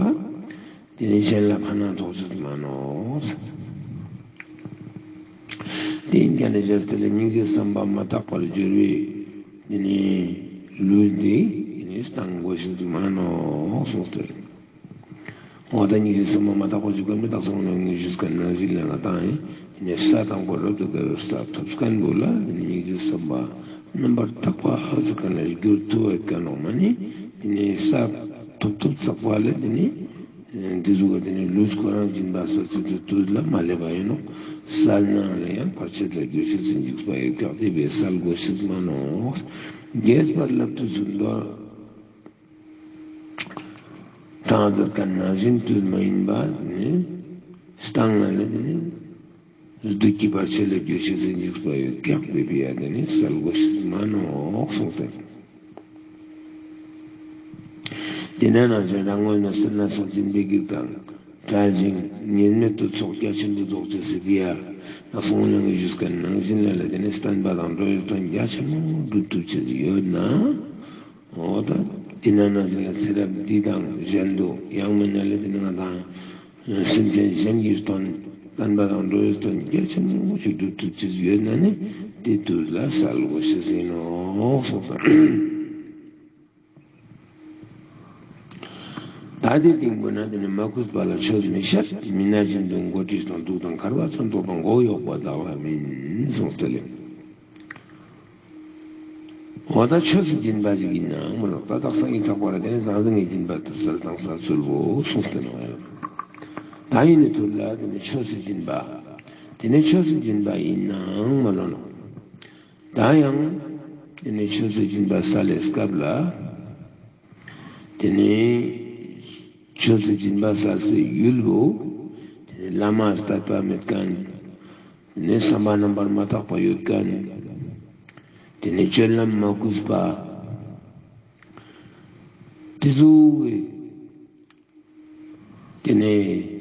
ཏེ་ནེ་གཞན་ལ་ཕན་ན་ཐོགས་ཅེས་མ་ནོག། ཏེ་ཨིན་ཀ་ནེ་ཞེས་ཏེ་ལེ་སྙིང་རྗེ་བསམ་པ་མ་དག་པར་སྦྱོར་བའི་ དེ་ནི་ལུས་འདི་དེ་ནི་སྟང་དགོས་ཤེས་མ་ནོག་གསུངས་ཏེ། འོ་ད་སྙིང་རྗེ་བསམ་པ་མ་དག་པ་ཅིག་གོ་མི་དག་སོང་ནས་ངས་ཞུས་ཀ་ནང་བཞིན་ལས་ང་དང་ཡིན། དེ་ནི་ས་དང་པོ་རབ་ཏུ་དགའ་བའི་ས་ཐོབ་མཁན་པོ་ལ་དེ་ནི་སྙིང་རྗེ་བསམ་པ་རྣམ་པར་དག་པ་ཟེར་མཁན་ལ་འགྱུར་ཐུབ་པའི་མཁན་ནོག་མ་ནི། དེ་ནི་ས་ཐོབ་ཐོབ་ཚག་པ་ལས་དེ་ནི་འདི་ཟུག་ག་དེ་ནི་ལུས་ཁོ་རང་སྦྱིན་པ་སལ་ཚེ་དུས་ལ་མ་སླེབས་པ་ཡིན་ནོག་སལ་ནའང་ལས་ཡང་བར་ཆད་ལ་འགྱུར་ཤེས་ཟིན་འཇིགས་པ་ཡོད་ཀྱག་དེ་བས་སལ་དགོས་ཤེས་མ་ནོག་རྒྱས་པར་བསླབ་ཏུ་གསོལ་ལོ། དང་ཟེར་མཁན་ནང་བཞིན་དུ་མ་ཡིན་པ་ནི་སྟང་ན་ལས་དེ་ནི་བདུད་ཀྱི་བར་ཆད་ལས་འགྱུར་ཤེས་ཟིན་འཇིགས་པ་ཡོད་ཀྱག་དེ་བས་ཡང་དེ་ནི་སལ་དགོས་ཤེས་མ་ནོག་གསུངས་ཏེ། དེ་ན་ནང་བཞིན་རང་ངོས་ནས་སེར་སྣ་ཚོགས་སྦྱིན་པའི་བགེགས་དང་བྲལ་ཞིང་ཉེས་མེད་དུ་ཚོགས་རྒྱ་ཆེན་པོ་རྫོགས་བྱེད་ཟེར་བི་ཡ། ལགས་སོ་ངོས་ནས་ཞུས་མཁན་ནང་བཞིན་ལ་ལ་དེ་ནི་བསྟན་པ་དང་འགྲོ་བའི་དོན་རྒྱ་ཆེན་པོ་སྒྲུབ་ཐུབ་ཅེས་ཡོད་ན། འོ་ད་དེ་ན་ནང་བཞིན་ལ་ཚེ་རབས་འདི་དང་གཞན་དུ་ཡང་མིན་ན་ལས་དེ་ནི་ང་དང་སེམས་ཅན་གཞན་གྱི་དོན་བསྟན་པ་དང་འགྲོ་བའི་དོན་རྒྱ་ཆེན་པོ་ཞིག་སྒྲུབ་ཐུབ་ཅེས་ཡོད་ན་ནི་དེ་དུས་ལ་སལ་དགོས་ཤེས་ཡིན་ནོག་གསུངས་ཏེ། ད་དེ་སྟེང་པོ་ན་དེ་ནི་མ་གུས་པ་ལ་ཆོས་མི་བཤད། མི་ན་བཞིན་དུ་མགོ་དཀྲིས་དང་། སྡུག་དང་འཁར་བ་མཚོན་ཐོགས་དང་། མགོ་གཡོགས་པ་ལྡག་པ་མིན་གསུངས་ཏེ་ལེ། འོ་ད་ཆོས་སི་སྦྱིན་པ་ཅིག་ཡིན་ནའང་མ་ནོག་ད་དག་ས་ཡིན་ཚག་པ་ར་དེ་ནི་ཟང་ཟིང་གི་སྦྱིན་པ་དེ་སལ་དང་སལ་ཚུལ་བོ་གསུངས་ཏེ་ནོག་ཡ། ད་ཡིན་ནི་ཐུར་ལ་དེ་ནི་ཆོས་སི་སྦྱིན་པ་དེ་ནི་ཆོས་སི་སྦྱིན་པ་ཡིན་ནའང་མ་ནོག་ད་ཡང་དེ་ནི་ཆོས་སི་སྦྱིན་པ་སལ་ལེ་སྐབས་ལ། དེ་ནི་ཆོས་སི་སྦྱིན་པ་སལ་སའི་ཡུལ་བོ། དེ་ནི་བླ་མ་དད་པ་མེད་མཁན། དེ་ནི་བསམ་པ་རྣམ་པར་མ་དག་པ་ཡོད་མཁན། དེ་ནི་སྤྱོད་ལམ་མ་གུས་པ། དེ་ཚོ་གི་དེ་ནས་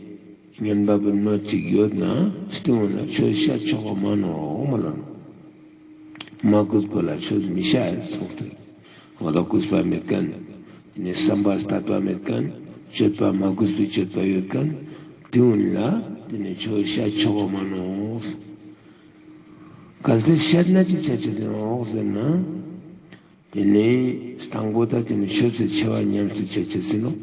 ཉན་པ་པོ་ནོ་ཅིག་ཡོད་ན་སྟེང་ལ་ཆོས་བཤད་ཆོག་ག་མ་ནོག་མ་ལོ་ནོ། མ་གུས་པ་ལ་ཆོས་མི་བཤད་གསུངས་ཏེ། འོ་ད་གུས་པ་མེད་མཁན། དེ་ནས་བསམ་པ་དད་པ་མེད་མཁན། སྤྱོད་པ་མ་གུས་པའི་སྤྱོད་པ་ཡོད་མཁན། དེ་གུན་ལ་དེ་ནས་ཆོས་བཤད་ཆོག་ག་མ་ནོག་གལ་ཏེ་བཤད་ན་ཅི་ཆ་ཆེས་ཡིན་ནོག་ཟེར་ན། དེ་ནས་དང་པོ་ད་དེ་ནས་ཆོས་སི་ཆེ་བ་ཉམས་སུ་ཆ་ཆེས་ཡིན་ནོག་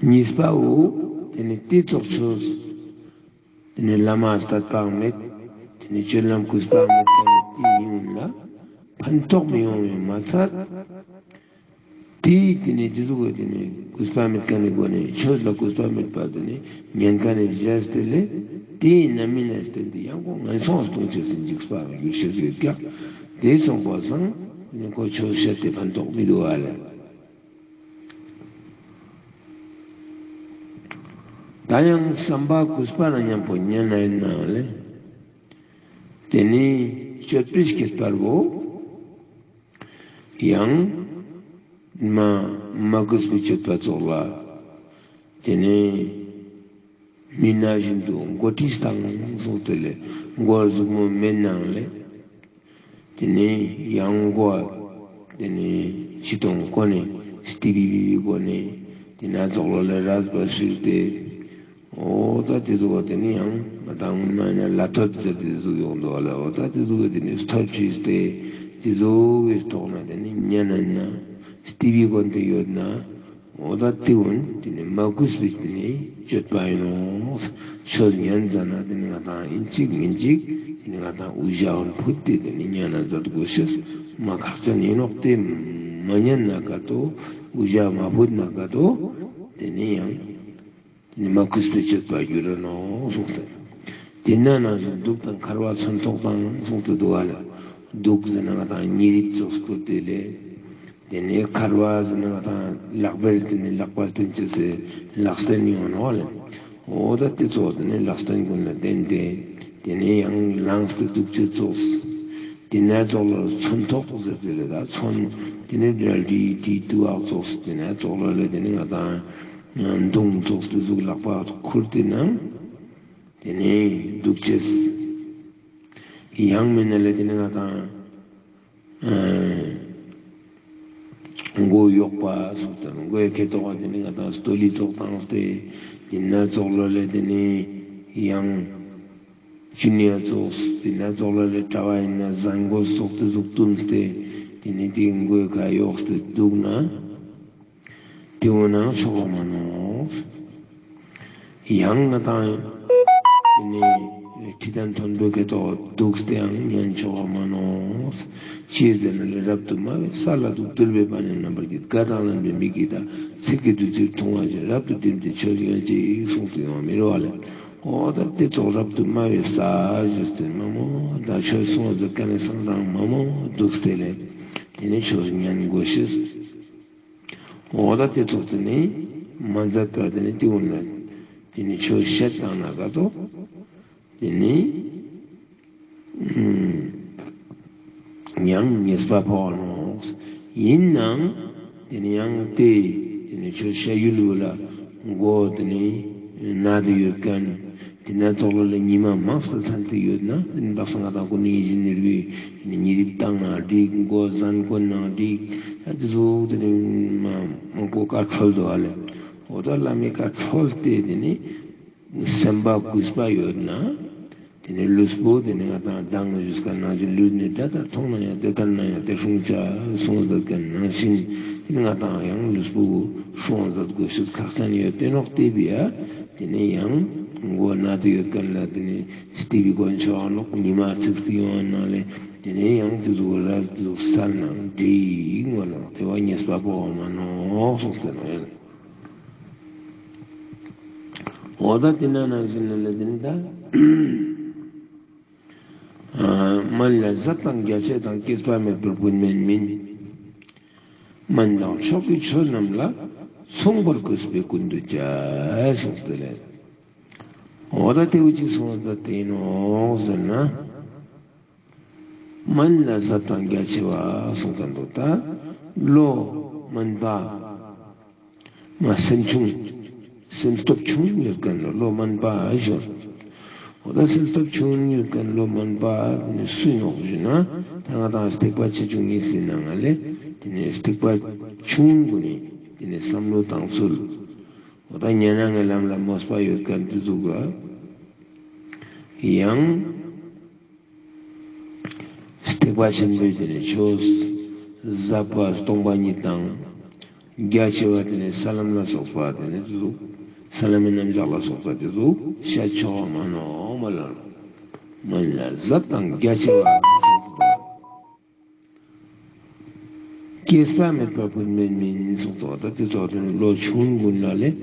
གཉིས་པའོ། དེ་ནི་དེ་ཙོགས་ཆོས། དེ་ནི་བླ་མ་དད་པའང་མེད། དེ་ནི་སྤྱོད་ལམ་གུས་པའང་མེད་མཁན་དེ་ཡིན་ལ། ཕན་ཐོགས་མི་ཡོང་བའི་མ་ཚད། དེ་དེ་ནི་དེ་ཟུག་གི་དེ་ནི་གུས་པ་མེད་མཁན་ནི་སྒོ་ནས་ཆོས་ལ་གུས་པ་མེད་པ་དེ་ནི་ཉན་མཁན་ནི་བཞག་སྟེ་ལས། དེ་ཡིན་ན་མིན་ན་བརྟེན་ཏེ་ཡང་ཁོ་ངན་སོང་ལ་ལྟུང་ཅེས་སི་འཇིགས་པ་འགྱུར་ཤེས་ཡོད་ཀྱག་དེ་སོང་པ་སང་དེ་ནི་ཁོ་ཆོས་བཤད་དེ་ཕན་ཐོགས་མི་འདུག་ཨ་ལེ། ད་ཡང་བསམ་པ་གུས་པ་ན་མཉམ་པོ་ཉན་ན་ཡིན་ནའང་ལེ། དེ་ནི་སྤྱོད་པའི་སྐྱེད་པར་བོ། ཡང་མ་མ་གུས་པའི་སྤྱོད་པ་ཙོགས་ལ། དེ་ནི་མི་ན་བཞིན་དུ་མགོ་དཀྲིས་དང་གསུངས་ཏེ་ལེ། མགོ་གཟུགས་མོ་མེད་ནའང་ལེ། དེ་ནས་ཡང་མགོ་དེ་ནས་ཕྱི་དང་ཁོ་ནས་སྟི་བི་བི་བི་གོ་ནས་དེ་ན་ཙོགས་ལ་ལས་རས་པ་ཧྲིལ་ཏེ། འོ་ད་དེ་ཙོགས་པ་དེ་ནས་ཡང་ང་དང་མ་ན་ལ་ཐོད་ཟེར་དེ་ཙོགས་ཡོང་འདུག་ལ། འོ་ད་དེ་ཙོགས་པ་དེ་ནས་ཐོད་ཧྲིལ་ཏེ་དེ་ཙོགས་ཀྱི་ཐོག་ན་དེ་ནས་ཉན་ན་ན་སྟི་བི་གོན་ཏེ་ཡོད་ན། འོ་ད་དེ་གུན་དེ་ནི་མ་གུས་པའི་དེ་ནི་སྤྱོད་པ་ཡིན་ནོག་ཆོས་ཉན་ཙ་ན་དེ་ནི་ང་དང་ཡིན་གཅིག་མིན་གཅིག་དེ་ནི་ང་དང་འུ་ཞ་གུན་ཕུད་དེ་དེ་ནི་ཉན་ན་མཛད་དགོས་ཤེས་མ་ཁག་ཅན་ཡིན་ནོག་དེ་མ་ཉན་ན་ག་ཏོ་འུ་ཞ་མ་ཕུད་ན་ག་ཏོ་དེ་ནི་ཡང་དེ་ནི་མ་གུས་པའི་སྤྱོད་པ་འགྱུར་ར་ནོག་གསུངས་ཏེ། དེ་ན་ནང་བཞིན་སྡུག་དང་འཁར་བ་མཚོན་ཐོགས་དང་གསུངས་ཏེ་འདུག་ཨ་ལེ། སྡུག་ཟེར་ན་ང་དང་ཉེ་རིབ་ཙོགས་སྐུར་ཏེ་ལེ། དེ་ནས་འཁར་བ་ཟེར་ན་ང་དང་ལག་པར་བརྟེན་ནས་ལག་པར་བརྟེན་ཅེས་སི་ལག་རྟེན་ཡོང་ནོག་ལེ། འོ་ད་དེ་ཙོགས་དེ་ནས་ལག་རྟེན་ཀུན་ལ་བརྟེན་ཏེ། དེ་ནས་ཡང་ལངས་ཏེ་འདུག་ཅེས་ཙོགས། དེ་ན་ཙོགས་ལ་མཚོན་ཐོགས་ཟེར་ཏེ་ལེ། ད་མཚོན་དེ་ནས་འདྲ་འདྲི་འདྲི་དུ་བག་ཙོགས། དེ་ན་ཙོགས་ལ་ལེ་དེ་ནས་ང་དང་མདུང་ཙོགས་དེ་ཟུག་ལག་པ་ཁུར་ཏེ་ན། དེ་ནས་འདུག་ཅེས། ཡང་མིན་ན་ལེ་དེ་ནས་ང་དང་ཨ་མགོ་གཡོགས་པ་སོགས་དང་མགོའི་ཁེ་ཏོག་དེ་ནས་ང་དང་སྟོད་ལི་ཙོགས་བཏང་སྟེ་དེ་ན་ཙོགས་ལ་ལེ་དེ་ནས་ཡང་ ཅི་ནི་ཡ་ཙོགས་དེ་ན་ཙོགས་ལ་ལས་གྲྭ་པ་ཡིན་ན་ཟན་གོས་ཙོགས་ཏེ་ཟུག་བཏུམས་ཏེ་དེ་ནི་དེ་མགོའི་ཁ་གཡོགས་ཏེ་འདུག་ན། དེ་འོ་ན་ཆོག་པ་མ་ནོག། ཡང་ང་དང་དེ་ནི་ཁྲི་དང་མཐོན་པོའི་ཁ་ཐོག་འདུག་སྟེ་ཡང་ཉན་ཆོག་པ་མ་ནོག། ཅི་ཟེར་ན་ལས་རབ་ཏུ་དམའ་བའི་ས་ལ་འདུག་གདུལ་བྱའི་དཔལ་ནི་རྣམ་པར་རྒྱལ། དགའ་དང་ལྡན་པའི་མིག་གིས་ད་ཚིག་གི་བདུད་རྩིར་འཐུང་བ་ཅན། རབ་ཏུ་བསྟིམས་ཏེ་ཆོས་ཉན་ཅིག་གསུངས་ཏེ་ཡོང་བ་མི་རུ་བ་ལས། འོ་ད་དེ་ཙོགས་རབ་ཏུ་དམའ་བའི་ས་ཞུས་ཏེ་མ་མོ་ད་ཆོས་གསུང་བ་ཟེར་ཀ་ནས་སང་དང་མ་མོ་འདུག་སྟེ་ལས་དེ་ནི་ཆོས་ཉན་དགོས་ཤེས། འོ་ད་དེ་ཙོགས་དེ་ནི་མ་མཛད་པར་དེ་ནི་དེ་འོ་ན་དེ་ནི་ཆོས་བཤད་བཏང་ན་ག་ཏོ་དེ་ནི་ཡང་ཉེས་པ་ཕོག་ནོག། ཡིན་ནའང་དེ་ནི་ཡང་དེ་དེ་ནི་ཆོས་བཤད་ཡུལ་བོ་ལ་མགོ་དེ་ནི་ན་དེ་ཡོད་མཁན། དེ་ན་ཙོགས་ལ་ལས་ཉི་མ་མང་སྟེ་ཚན་ཏེ་ཡོད་ན་དེ་ནི་དག་ས་ང་དང་ཀུན་ནི་ཡིད་བཞིན་ནོར་བུའི་དེ་ནི་ཉེ་རིབ་བཏང་ན་འགྲིག། མགོ་ཟན་གོན་ན་འགྲིག། ད་དེ་ཟུག་དེ་ནི་མ་མང་པོ་ཀ་ཁྲོལ་དོ་ཨ་ལེ། འོ་ད་བླ་མའི་ཀ་ཁྲོལ་ཏེ་དེ་ནི་སེམས་པ་གུས་པ་ཡོད་ན། དེ་ནི་ལུས་པོ་དེ་ནི་ང་དང་མདང་ནས་ཞུས་ཀ་ནང་བཞིན་ལུས་ནི་དེ་ལྟར་མཐོང་ན་ཡང་དེ་ལྟར་ན་ཡང་དེ་སྲུང་བྱ་གསུངས་མཛད་མཁན་ནང་བཞིན་དེ་ནི་ང་དང་ཡང་ལུས་པོ་སྲུང་བ་མཛད་དགོས་ཤེས་ཁག་ཅན་ཡོད་དེ་ནོག། དེ་བས་ཡ་དེ་ནི་ཡང་མགོ་ན་དེ་ཡོད་མཁན་ལ་དེ་ནི་སྟི་བི་གོན་ཆོག་ནོག། ཉི་མ་ཚིག་སྟི་ཡོང་ན་ལས་དེ་ནི་ཡང་དེ་ཟུག་ར་དེ་ཟུག་སལ་ན་འགྲིག་ངོ་ལ་དེ་བ་ཉེས་པ་ཕོག་མ་ནོག་གསུངས་ཏེ་ནོག་ཡ། འོ་ད་དེ་ན་ནང་བཞིན་ལ་ལ་དེ་ནི་ད། སྨན་ལ་ཟབ་དང་རྒྱ་ཆེ་དང་། སྐྱེས་པ་མེད་པར་བུད་མེད་མིན། སྨན་དང་མཆོག་གི་ཆོས་རྣམས་ལ། མཚུངས་པར་གུས་པས་ཀུན་ཏུ་སྤྱད་གསུངས་ཏེ་ལས། འོ་ད་དེ་བོ་ཅིག་གསུངས་ད་དེ་ནོག་ཟེར་ན། སྨན་ལ་ཟབ་དང་རྒྱ་ཆེ་བ་གསུངས་ཀ་འདུག། ད་བློ་དམན་པ་མ་སེམས་ཆུང་སེམས་སྟོབས་ཆུང་ཡོད་མཁན་ལ་བློ་དམན་པ་ཞུ། འོ་ད་སེམས་སྟོབས་ཆུང་ཡོད་མཁན་བློ་དམན་པ་ནི་སུ་ནོག་ཞུ་ན། ད་ང་དང་ཐེག་པ་ཆེ་ཆུང་གཉིས་སི་ནང་ང་ལས་དེ་ནི་ཐེག་པ་ཆུང་གུན་ནི་དེ་ནི་བསམ་བློ་བཏང་ཚུལ། འོ་ད་ཉན་ན་ངའི་ལམ་ལ་མོས་པ་ཡོད་མཁན་དེ་ཟུག་ག་ཡང་ཐེག་པ་ཆེན་པོའི་དེ་ནི་ཆོས་ཟབ་པ་སྟོང་པ་ཉིད་དང་། རྒྱ་ཆེ་བ་དེ་ནི་ས་ལམ་ལ་སོགས་པ་དེ་ནི་དེ་ཟུག། ས་ལམ་མི་རྣམ་གཞག་ལ་སོགས་པ་དེ་ཟུག་བཤད་ཆོག་མ་ནོག་མ་ལ། སྨན་ལ་ཟབ་དང་རྒྱ་ཆེ་བ། སྐྱེས་པ་མེད་པར་བུད་མེད་མིན་གསུངས་ཏོ། ད་དེ་ཙོགས་དེ་ནི་བློ་ཆུང་གུན་ལ་ལས་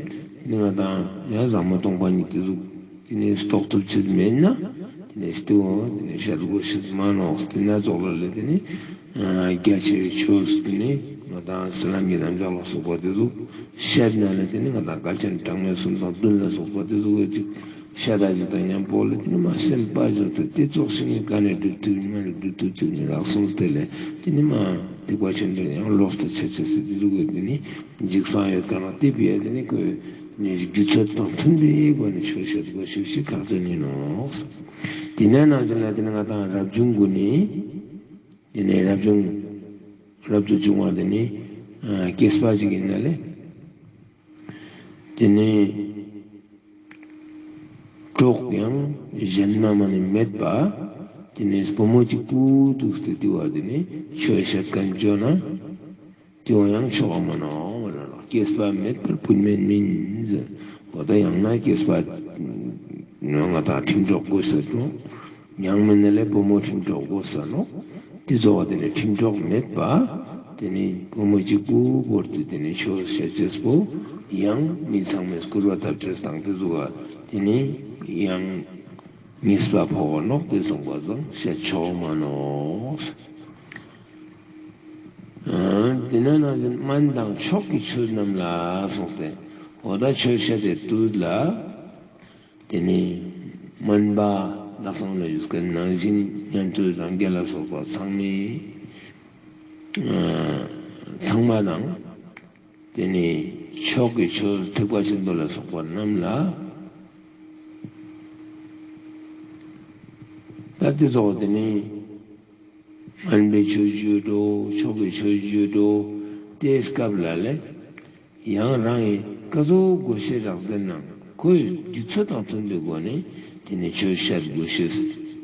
ནི་ང་དང་ཡང་ཟབ་མོ་སྟོང་པ་ཉིད་དེ་ཟུག་དེ་ནི་རྟོགས་ཐུབ་ཅེས་མེད་ན། དེ་ནི་སྟེ་འོ་དེ་ནི་བཤད་དགོས་ཤེས་མ་ནོག། དེ་ན་ཙོགས་ལ་ལས་དེ་ནི་རྒྱ་ཆེ་བའི་ཆོས་དེ་ནི་ང་དང་ས་ལམ་གྱི་རྣམ་གཞག་ལ་སོགས་པ་དེ་ཟུག་བཤད་ན་ལས་དེ་ནི་ང་དང་བསྐལ་ཆེན་གྲངས་མེད་གསུམ་དང་བདུན་ལ་སོགས་པ་དེ་ཟུག་གི་ཅིག་ཤ་དང་ཅིག་དང་མཉམ་པོ་ལ་དེ་ནི་མ་སེམས་པ་བཞིན་དུ་དེ་ཙོགས་ཤིག་ནི་ག་ནས་སྒྲུབ་ཐུབ་ཡིན་མ་ནས་སྒྲུབ་ཐུབ་ཅིག་ནི་ལགས་གསུངས་ཏེ་ལས་དེ་ནི་མ་ཐེག་པ་ཆེན་པོའི་ཡང་ལོགས་སུ་ཆ་ཅེས་སི་དེ་ཟུག་གི་དེ་ནི་འཇིགས་སང་ཡོད་ཀ་ན་དེ་བས་དེ་ནི་ཁོའི་ནི་རྒྱུད་ཚོད་དང་མཐུན་པའི་སྒོ་ནས་ཆོས་བཤད་དགོས་ཤེས་ཤིག་ཁག་ཅན་ཡིན་ནོག། དེ་ནས་ནང་བཞིན་ལ་དེ་ནི་ང་དང་རབ་བྱུང་གུན་ནི་དེ་ནི་རབ་བྱུང་རབ་ཏུ་བྱུང་བ་དེ་ནི་སྐྱེས་པ་ཅིག་ཡིན་ན་ལས། དེ་ནས་གྲོགས་ཡང་གཞན་མ་མ་ནི་མེད་པ། དེ་ནས་བུ་མོ་གཅིག་པུ་འདུག་སྟེ་དེ་བ་དེ་ནས་ཆོས་བཤད་མཁན་བྱོན་ན་དེ་བ་ཡང་ཆོག་མ་ནོག་མ་ལ་ལ། སྐྱེས་པ་མེད་པར་བུད་མེད་མིན། འོ་ད་ཡང་ན་སྐྱེས་པ་ང་དང་ཁྲིམས་གྲོགས་དགོས་ཟེར་ནོག། ཡང་མིན་ན་ལས་བུ་མོ་ཁྲིམས་གྲོགས་དགོས་ཟེར་ནོག། དེ་ཚོ་བ་དེ་ནི་ཁྲིམས་གྲོགས་མེད་པ། དེ་ནི་བུ་མོ་གཅིག་པུ་བོར་ཏེ་དེ་ནི་ཆོས་བཤད་ཅེས་པོ་ཡང་མི་ཚང་མས་སྐུར་བ་བཏབ་ཅེས་དང་དེ་ཚོ་བ་དེ་ནི་ཡང་ཉེས་པ་ཕོག་ནོག་དེ་གསུངས་པ་ཙང་བཤད་ཆོག་མ་ནོག། དེ་ན་ནང་བཞིན་སྨན་དང་མཆོག་གི་ཆོས་རྣམས་ལ་གསུངས་ཏེ། འོ་ད་ཆོས་བཤད་དེ་དུས་ལ། དེ་ནི་སྨན་པ་ལ་སོགས་ནས་ཡོད་མཁན་ནང་བཞིན་ཉན་ཐོས་རང་རྒྱལ་ལ་སོགས་པ་ཚང་མས་ཚང་མ་དང་། དེ་ནི་མཆོག་གི་ཆོས་ཐེག་པ་ཆེན་པོ་ལ་སོགས་པ་རྣམས་ལ། ད་དེ་ཚོ་དེ་ནི་སྨན་པའི་ཆོས་བརྗོད་འགྲོ། མཆོག་གི་ཆོས་བརྗོད་འགྲོ། དེའི་སྐབས་ལ་ལས། ཡང་རང་གི་ཀ་ཟུག་དགོས་ཤེས་རག་ཟེར་ན་ཁོའི་རྒྱུད་ཚོད་དང་མཐུན་པའི་སྒོ་ནས་ དེ་ནེ་ཆོས་བཤད་དགོས་ཤེས་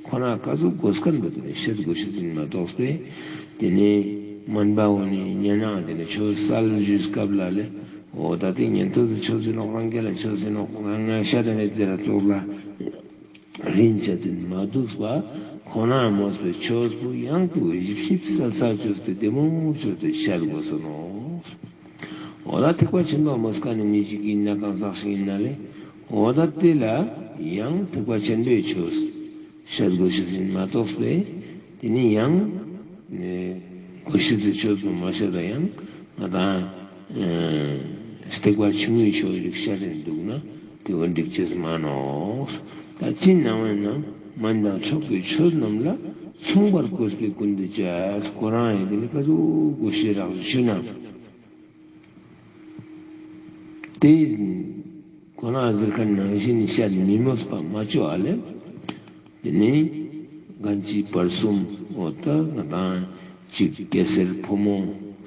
ཁོ་ན་ཀ་ཟུག་དགོས་ཁན་བོ་དེ་ནེ་བཤད་དགོས་ཤེས་ཨིན་མ་གཏོགས་པས། དེ་ནེ་སྨན་པ་བོ་ནི་ཉན་ན་དེ་ནེ་ཆོས་སལ་ཞུས་སྐབས་ལ་ལེ། འོ་ད་དེ་ཉན་ཐོས་སི་ཆོས་ཟེར་ནོག་རང་རྒྱལ་ལ་ཆོས་ཟེར་ནོག་རང་ང་ཤ་དེ་ནེ་ཟེར་ར་ཙོགས་ལ། རིན་ཆ་དེ་མ་འདུག་པ། ཁོ་ན་མོས་པའི་ཆོས་པོ་ཡང་དུ་ཞིབ་ཞིབ་གསལ་གསལ་བཅོས་ཏེ་བདེ་མོ་བཅོས་ཏེ་བཤད་དགོས་ས་ནོག་འོ་ད་ཐེག་པ་ཆེན་པོ་མོས་ཀ་ནི་མི་ཞིག་ཨིན་ན་གང་ཟག་ཞིག་ཨིན་ན་ལེ། འོ་ད་དེ་ལ་ཡང་ཐེག་པ་ཆེན་པོའི་ཆོས་བཤད་དགོས་ཤེས་ཨིན་མ་གཏོགས་པས། དེ་ནི་ཡང་ནི་དགོས་ཤེས་སི་ཆོས་པོ་མ་བཤད་ད་ཡང་ང་དང་ཨེ་ཐེག་པ་ཆུང་ངུའི་ཆོས་ཤིག་བཤད་དེ་འདུག་ན་དེ་བོ་འགྲིག་ཅེས་མ་ནོག་ད་ཅི་ནང་བའི་ནང་སྨན་དང་མཆོག་གི་ཆོས་རྣམས་ལ། མཚུངས་པར་བཀོད་པའི་ཀུན་ཏུ་སྤྱད། ཁོ་རང་ཡང་དེ་ནི་ཀ་ཟུག་དགོས་ཤེས་རག་ཞུ་ན། དེ་ཁོ་ན་ཟེར་ཁན་ནང་བཞིན་བཤད་མི་མོས་པ་མ་བཅོ་ཨ་ལེ། དེ་ནི་གང་ཅི་བར་གསུམ་འོ་ད་ང་དང་ཅིག་སྐྱ་སེར་ཕོ་མོ་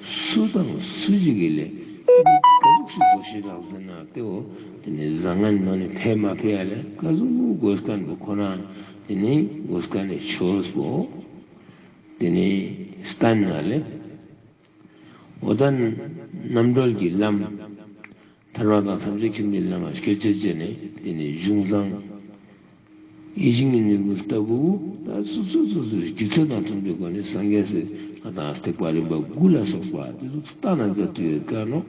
སུ་དང་སུ་ཞིག་གི་ལེ། དེ་ནི་ཀ་ཟུག་ཞིག་དགོས་ཤེས་རག་ཟེར་ན་དེ་བོ་དེ་ནི་བཟང་ངན་མ་ནི་ཕེ་མ་ཕེ་ཨ་ལེ། ཀ་ཟུག་དགོས་ཁན་བོ་ཁོ་ན་དེ་ནི་དགོས་ཁན་ནི་ཆོས་པོ་དེ་ནི་སྟན་ཨ་ལེ། འོ་ད་རྣམ་གྲོལ་གྱི་ལམ། ཐར་པ་དང་ཐམས་ཅད་མཁྱེན་པའི་ལམ་ལ་སྐྱོད་ཅེས་བྱས་ནས་དེ་ནི་གཞུང་བཟང་། ཡིད་བཞིན་གྱི་ནོར་བུ་ལྟ་བུ་ད་སོ་སོ་སོ་སོའི་རྒྱུད་ཚོད་དང་མཐུན་པའི་སྒོ་ནས་སངས་རྒྱས་སི་ང་དང་ཐེག་པ་རིམ་པ་དགུ་ལ་སོགས་པ་དེ་ཚོ་སྟན་ན་མཛད་དེ་ཡོད་ཀ་ནོག་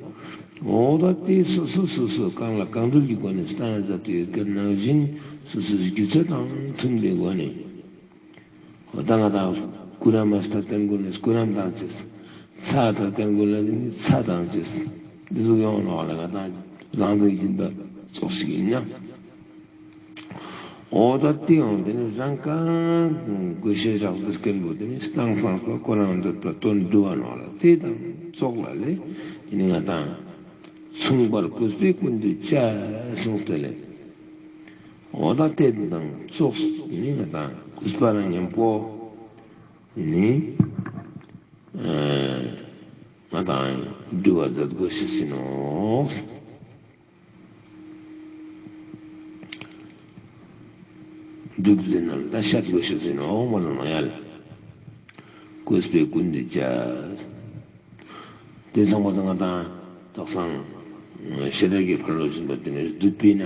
འོ་ད་དེ་སོ་སོ་སོ་སོ་གང་ལ་གང་འདུལ་གྱི་སྒོ་ནས་སྟན་ན་མཛད་དེ་ཡོད་ཀ་ནང་བཞིན་སོ་སོའི་རྒྱུད་ཚོད་དང་མཐུན་པའི་སྒོ་ནས། འོ་ད་ང་དང་ཀུ་ར་མ་སྟ་ཏན་ཀུན་ནི་ཀུ་ར་མ་དང་ཅེས། ཚ་སྟ་ཏན་ཀུན་ལ་ནི་ཚ་དང་ཅེས། འདི་ཟུག་ཡོང་ནོག་ལ་ང་དང་བཟང་དུ་ཡིན་པ་ཙོགས་ཤིག་ཡིན་ན། འོ་ད་དེ་ཡང་དེ་ནི་རང་གང་དགོས་ཤེས་རག་ཟེར་ཁན་བོ་དེ་ནི་སྟན་སང་པ་ཁོ་རང་འདོད་པ་དོན་འགྲུབ་པ་ནོག་ལ་དེ་དང་ཙོགས་ལ་ལེ། དེ་ནི་ང་དང་མཚུངས་པར་བཀོད་པའི་ཀུན་ཏུ་སྤྱད་གསུངས་ཏེ་ལེ། འོ་ད་དེ་དང་ཙོགས་ནི་ང་དང་གུས་པ་རང་མཉམ་པོ་ནི་ཨ་ང་དང་འདུལ་བ་མཛད་དགོས་ཤེས་ཨིན་ནོག་སྒྲུབ་ཟེར་ན་ལ་ད་བཤད་དགོས་ཤེས་ཨིན་ནོག་མ་ལ་ན་ཡ་ལ། བཀོད་པའི་ཀུན་ཏུ་སྤྱད། དེ་ཚང་མ་ཚང་ང་དང་དག་སང་ཤེས་རབ་ཀྱི་ཕ་རོལ་ཏུ་ཕྱིན་པ་དེ་ནི་བསྡུས་པས་ན་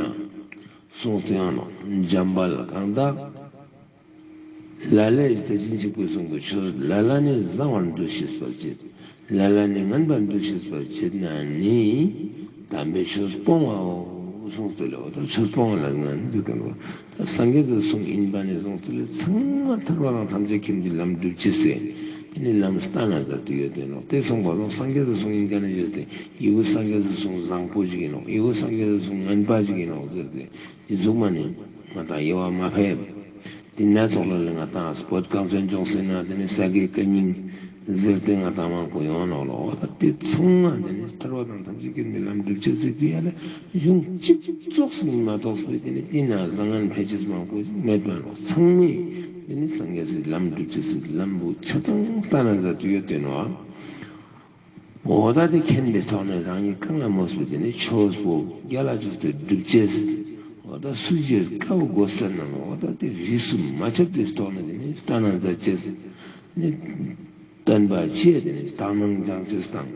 གསུངས་ཏེ་ཡང་ནོག་འཇམ་དཔལ་གང་དག་ལ་ལས་དེ་བཞིན་གཤེགས་པའི་གསུང་གི་ཆོས་ལ་ལ་ནི་བཟང་བར་འདུ་ཤེས་པར་བྱེད། ལ་ལ་ནི་ངན་པར་འདུ་ཤེས་པར་བྱེད་ན་ནི་དམ་པའི་ཆོས་སྤོང་བའོ་གསུངས་ཏེ་ལེ། འོ་ད་ཆོས་སྤོང་བ་ལ་ངན་ཟེར་ཁན་བོ་ད་སངས་རྒྱས་སི་གསུང་ཨིན་པ་ནི་གསུངས་ཏེ་ལེ། ཚང་མ་ཐར་པ་དང་ཐམས་ཅད་མཁྱེན་པའི་ལམ་སྒྲུབ་ཅེས་སི་དེ་ནི་ལམ་སྟན་ན་མཛད་དེ་ཡོད་དེ་ནོག་དེ་གསུངས་པ་ལོ་སངས་རྒྱས་སི་གསུང་ཨིན་ཀ་ནི་ཡོད་དེ་ཡི་བོ་སངས་རྒྱས་སི་གསུང་བཟང་པོ་ཞིག་ཨིན་ནོག་ཡི་བོ་སངས་རྒྱས་སི་གསུང་ངན་པ་ཞིག་ཨིན་ནོག་ཟེར་ཏེ། དེ་ཟུག་མ་ནི་ང་དང་དབྱེ་བ་མ་ཕེ། དེ་ནེ་ཙོགས་ལ་ལེ་ང་དང་བོད་གངས་ཅན་ལྗོངས་ཟེར་ན་དེ་ནི་ས་དགེ་བཀའ་རྙིང་ཟེར་ཏེ་ང་དང་མང་པོ་ཡོང་ནོག་ལོ། འོ་ད་དེ་ཚང་མ་དེ་ནི་ཐར་པ་དང་ཐམས་ཅད་མཁྱེན་པའི་ལམ་སྒྲུབ་ཅེས་ཟེར་ཏེ་ཡ་ལེ་གཞུང་གཅིག་ཙོགས་ཤིག་མ་གཏོགས་པའི་དེ་ནི་དེ་ན་བཟང་ངན་ཕལ་ཆེར་མང་པོ་ཞིག་མེད་པ་ནོག་ཚང་མས་དེ་ནི་སངས་རྒྱས་སི་ལམ་སྒྲུབ་ཅེས་སི་ལམ་བོ་ཆ་ཚང་སྟན་ན་མཛད་དེ་ཡོད་དེ་ནོག་འོ་ད་དེ་མཁྱེན་པའི་ཐོག་ནས་རང་ཉིད་གང་ལ་མོས་པའི་དེ་ནི་ཆོས་པོ་རྒྱ་ལ་ཅོས་ཏེ་སྒྲུབ་ཅེས། འོ་ད་སུ་ཞིག་དཀའ་བོ་དགོས་ཟེར་ན་འོ་ད་དེ་རིས་སུ་མ་ཆད་པའི་ཐོག་ནས་དེ་ནི་སྟན་ན་མཛད་ཅེས། ནི་སྟོན་པ་ཆེ་དེ་ནི་དག་སྣང་སྦྱང་ཅེས་དང་།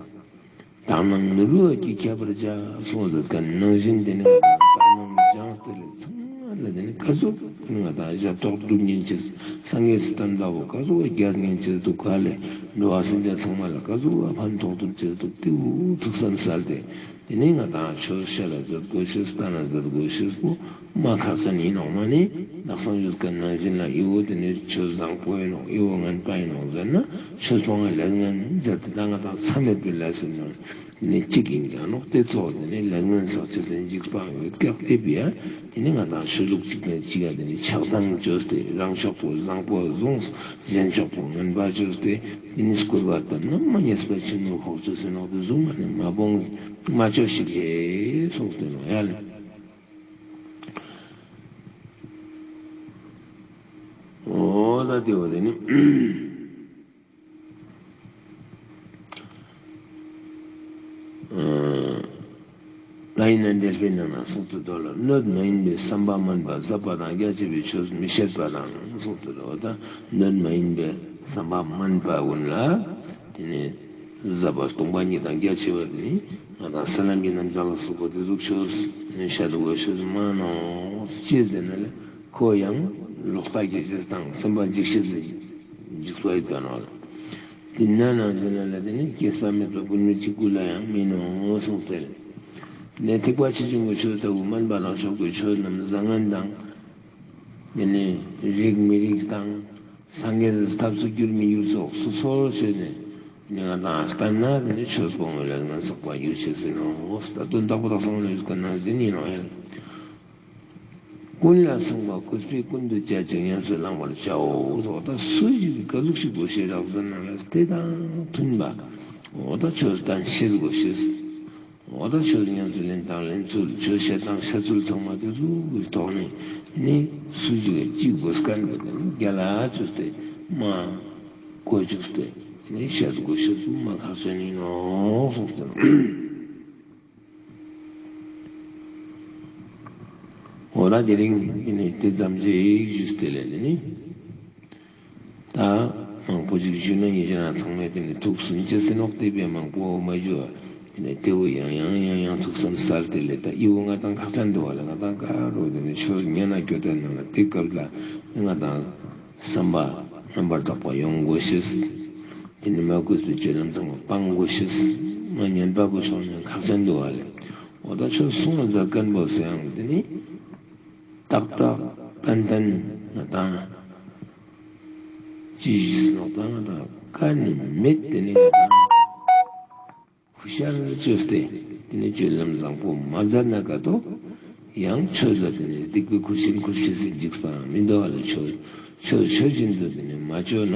དག་སྣང་ནོར་བུ་བ་གིས་ཁྱབ་པར་བྱ་གསུངས་ཟེར་ཁན་ནང་བཞིན་དེ་ནི་དག་སྣང་སྦྱངས་ཏེ་ལེ་ཚང་ལ་དེ་ནི་ཀ་ཟུག་ང་དང་ཞབས་ཏོག་སྒྲུབ་ཉན་ཅེས། སངས་རྒྱས་སི་བསྟན་པ་བོ་ཀ་ཟུག་རྒྱས་ཉན་ཅེས་འདུག་ག་ལེ། འགྲོ་བ་སེམས་ཅན་ཚང་མ་ལ་ཀ་ཟུག་ཕན་ཐོགས་ཐུབ་ཅེས་འདུག་དེ་བོ་ཐུགས་བསམ་གསལ་ཏེ་དེ་ནི་ང་དང་ཆོས་བཤད་ལ་མཛད་དགོས་ཤེས་སྟན་ན་མཛད་དགོས་ཤེས་པོ་མ་ཁག་ཅན་ཨིན་ནོག་མ་ནི་དག་སང་ཞུས་ཁན་ནང་བཞིན་ལ་ཡི་བོ་དེ་ནི་ཆོས་བཟང་པོ་ཨིན་ནོག་ཡི་བོ་ངན་པ་ཨིན་ནོག་ཟེར་ན་ཆོས་སྤོང་བ་ལས་ངན་ཟེར་ཏེ་ད་ང་དང་མཚམས་མེད་པའི་ལས་ཟེར་ན། ནི་གཅིག་ཨིན་ཀྱང་ནོག་དེ་ཚོ་དེ་ནི་ལས་ངན་བསགས་ཅེས་སི་འཇིགས་པ་ཡོད་ཀྱག་དེ་བས་ཡ། དེ་ནི་ང་དང་ཆོས་ལུགས་གཅིག་དང་གཅིག་ག་དེ་ནི་ཆགས་སྡང་བཅོས་ཏེ་རང་ཕྱོགས་པོ་བཟང་པོ་བཟུང་། གཞན་ཕྱོགས་པོ་ངན་པ་བཅོས་ཏེ་དེ་ནི་སྐུར་བ་བཏབ་ན་མ་ཉེས་པ་ཕྱི་ནུ་ཕོག་ཅེས་ཟེར་ནོག་དེ་ཟུག་མ་ནི་མ་སྤོང་མ་བཅོས་ཤིག་ཧེ་གསུངས་ཏེ་ནོག་ཡ་ལེ། འོ་ད་དེ་བོ་དེ་ནི། ཨ་ད་ཡིན་ན་ འགྲེལ་པའི་ནང་ན་གསུངས་ཏེ་འདུག་ལ། སྣོད་མ་ཡིན་པའི་བསམ་པ་དམན་པ་ཟབ་པ་དང་རྒྱ་ཆེ་བའི་ཆོས་མི་བཤད་པ་དང་གསུངས་ཏེ་འདུག། ད་སྣོད་མ་ཡིན་པའི་བསམ་པ་དམན་པ་ཀུན་ལ་དེ་ནི་ཟབ་པ་སྟོང་པ་ཉིད་དང་རྒྱ་ཆེ་བ་དེ་ནི་ང་དང་ས་ལམ་གྱི་རྣམ་གཞག་ལ་སོགས་པ་དེ་ཟུག་ཆོས་ནི་བཤད་དགོས་ཤེས་མ་ནོག། ཅི་ཟེར་ན་ལ་ཁོ་ཡང་ལོག་ལྟ་སྐྱེ་ཤེས་དང་སེམས་པ་འཇིགས་ཤེས་སི་འཇིགས་པ་ཡོད་པ་ནོག་ལ། དེ་ན་ནང་དེ་ན་ལ་དེ་ནི་སྐྱེས་པ་མེད་པ་ཀུན་མི་གཅིག་པུ་ལ་ཡང་མིན་ནོ་གསུངས་ཏེ། ནས་ཐེག་པ་ཆེ་ཆུང་གི་ཆོས་ལྟ་བུ་དམན་པ་ལ་ཕྱོགས་ཀྱི་ཆོས་རྣམས་བཟང་ངན་དང་། དེ་ནི་རིགས་མི་རིགས་དང་སངས་རྒྱས་སི་ཐབས་སུ་འགྱུར་མི་འགྱུར་སོགས་སོ་སོར་བཤད་ནས་ནི་ང་དང་ལྟར་ན་དེ་ནི་ཆོས་སྤོང་བའི་ལས་ངན་བསགས་པ་འགྱུར་ཤེས་སི་ནོ། ད་དོན་དག་པོ་དག་སང་ལས་ཀ་ན་དེ་ནི་ནོ་ཡང་། ཀུན་ལ་སྲུང་བ་གུས་པས་ཀུན་ཏུ་བྱ་ཞིང་ཉམས་སུ་བླང་བར་བྱའོ། འོ་ད་སུ་ཞིག་གི་ག་ཟུག་ཞིག་དགོས་ཤེས་རག་ཟེར་ན་ལ་དེ་དང་མཐུན་པ། འོ་ད་ཆོས་གཏན་བཤད་དགོས་ཤེས། འོ་ད་ཆོས་ཉམས་སུ་ལེན་སྟངས་ལེན་ཚུལ་ཆོས་བཤད་སྟངས་བཤད་ཚུལ་ཚང་མ་དེ་ཚོ་གི་ཐོག་ནས་ནི་སུ་ཞིག་གི་གཅིག་དགོས་མཁན་དེ་ནི་རྒྱ་ལ་བཅོས་ཏེ་མ་གོ་བཅུག་སྟེ་ནི་བཤད་དགོས་ཤེས་སུ་མ་ཁག་ཅན་ཡིན་ནོ་གསུངས་ཏེ། འོ་ད་དེ་རིང་དེ་ནི་དེ་ཙམ་ཞིག་ཞུས་ཏེ་ལས་དེ་ནི། ད་མང་པོ་ཞིག་ཞུས་ན་ཉེ་ཞ་ན་ཚང་མས་དེ་ནི་ཐུགས་སུན་ཅེས་ཟེར་ནོག། དེ་བས་མང་པོ་མ་ཞུ་བ་དེ་ནི་དེ་བོ་ཡང་ཡང་ཡང་ཡང་ཐུགས་བསམ་གསལ་ཏེ་ལས་ད་ཨི་བོ་ང་དང་ཁག་ཅན་འདུག་བ་ལ། ང་དང་ག་རུ་དེ་ནི་ཆོས་ཉན་ན་སྐྱོད་དེ་ནང་ལ་དེ་སྐབས་ལ་ང་དང་བསམ་པ་རྣམ་པར་དག་པ་ཡོང་དགོས་ཤེས། དེ་ནི་མ་གུས་པའི་སྤྱོད་ལམ་ཚང་མ་སྤང་དགོས་ཤེས། མ་ཉན་པ་བོ་ཤོང་ན་ཁག་ཅན་འདུག་བ་ལ། འོ་ད་ཆོས་གསུང་བ་མཛད་མཁན་པོ་ཟེར་ཡང་དེ་ནི་ཏག་ཏག་ཏན་ཏན་ང་དང་ཅི་ཞིག་ནོག་ད་ང་དང་ཀ་ནི་མེད་དེ་ནི་ང་དང་ཧུ་ཤར་བཅོས་ཏེ་དེ་ནི་སྤྱོད་ལམ་བཟང་པོ་མ་མཛད་ན་ག་ཏོ། ཡང་ཆོས་ལ་དེ་ནི་སྡིག་པའི་ཁུར་ཆེན་ཁུར་ཆེན་ཟེར་འཇིགས་པའང་མི་འདུག་བ་ལ། ཆོས་ཆོས་ཆོས་བཞིན་དུ་དེ་ནི་མ་བཅོས་ན་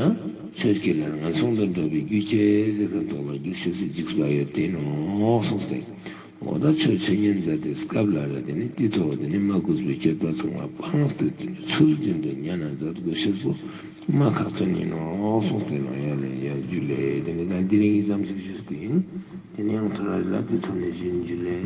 ཆོས་ཀྱི་ལས་ངན་སོང་དུ་འགྲོ་བའི་རྒྱུ་ཅེས་ཟེར་མཁན་ཐོག་ལ་རྒྱུ་ཤེས་སི་འཇིགས་པ་ཡོད་དེ་ནོ་གསུངས་ཏེ། འོ་ད་ཆོས་ཆོས་ཉན་མཛད་དེ་སྐབས་ལ་ར་དེ་ནི་དེ་ཚོ་དེ་ནི་མ་གུས་པའི་སྤྱོད་པ་ཚང་མ་སྤངས་ཏེ་དེ་ནི་ཚུལ་བཞིན་དུ་ཉན་ན་མཛད་དགོས་ཤེས་པོ་མ་ཁག་ཅན་ཡིན་ནོ་གསུངས་ཏེ་ནོ། ཡ་ལེ་ཡ་ཇུ་ལེ། དེ་ནི་ད་དེ་རིང་ཙམ་ཞིག་ཞུས་ཏེ་ཡིན། དེ་ནི་ཡང་ཐོ་རེ་ལ་དེ་ཚོ་ནས་བཞིན་ཇུ་ལེ།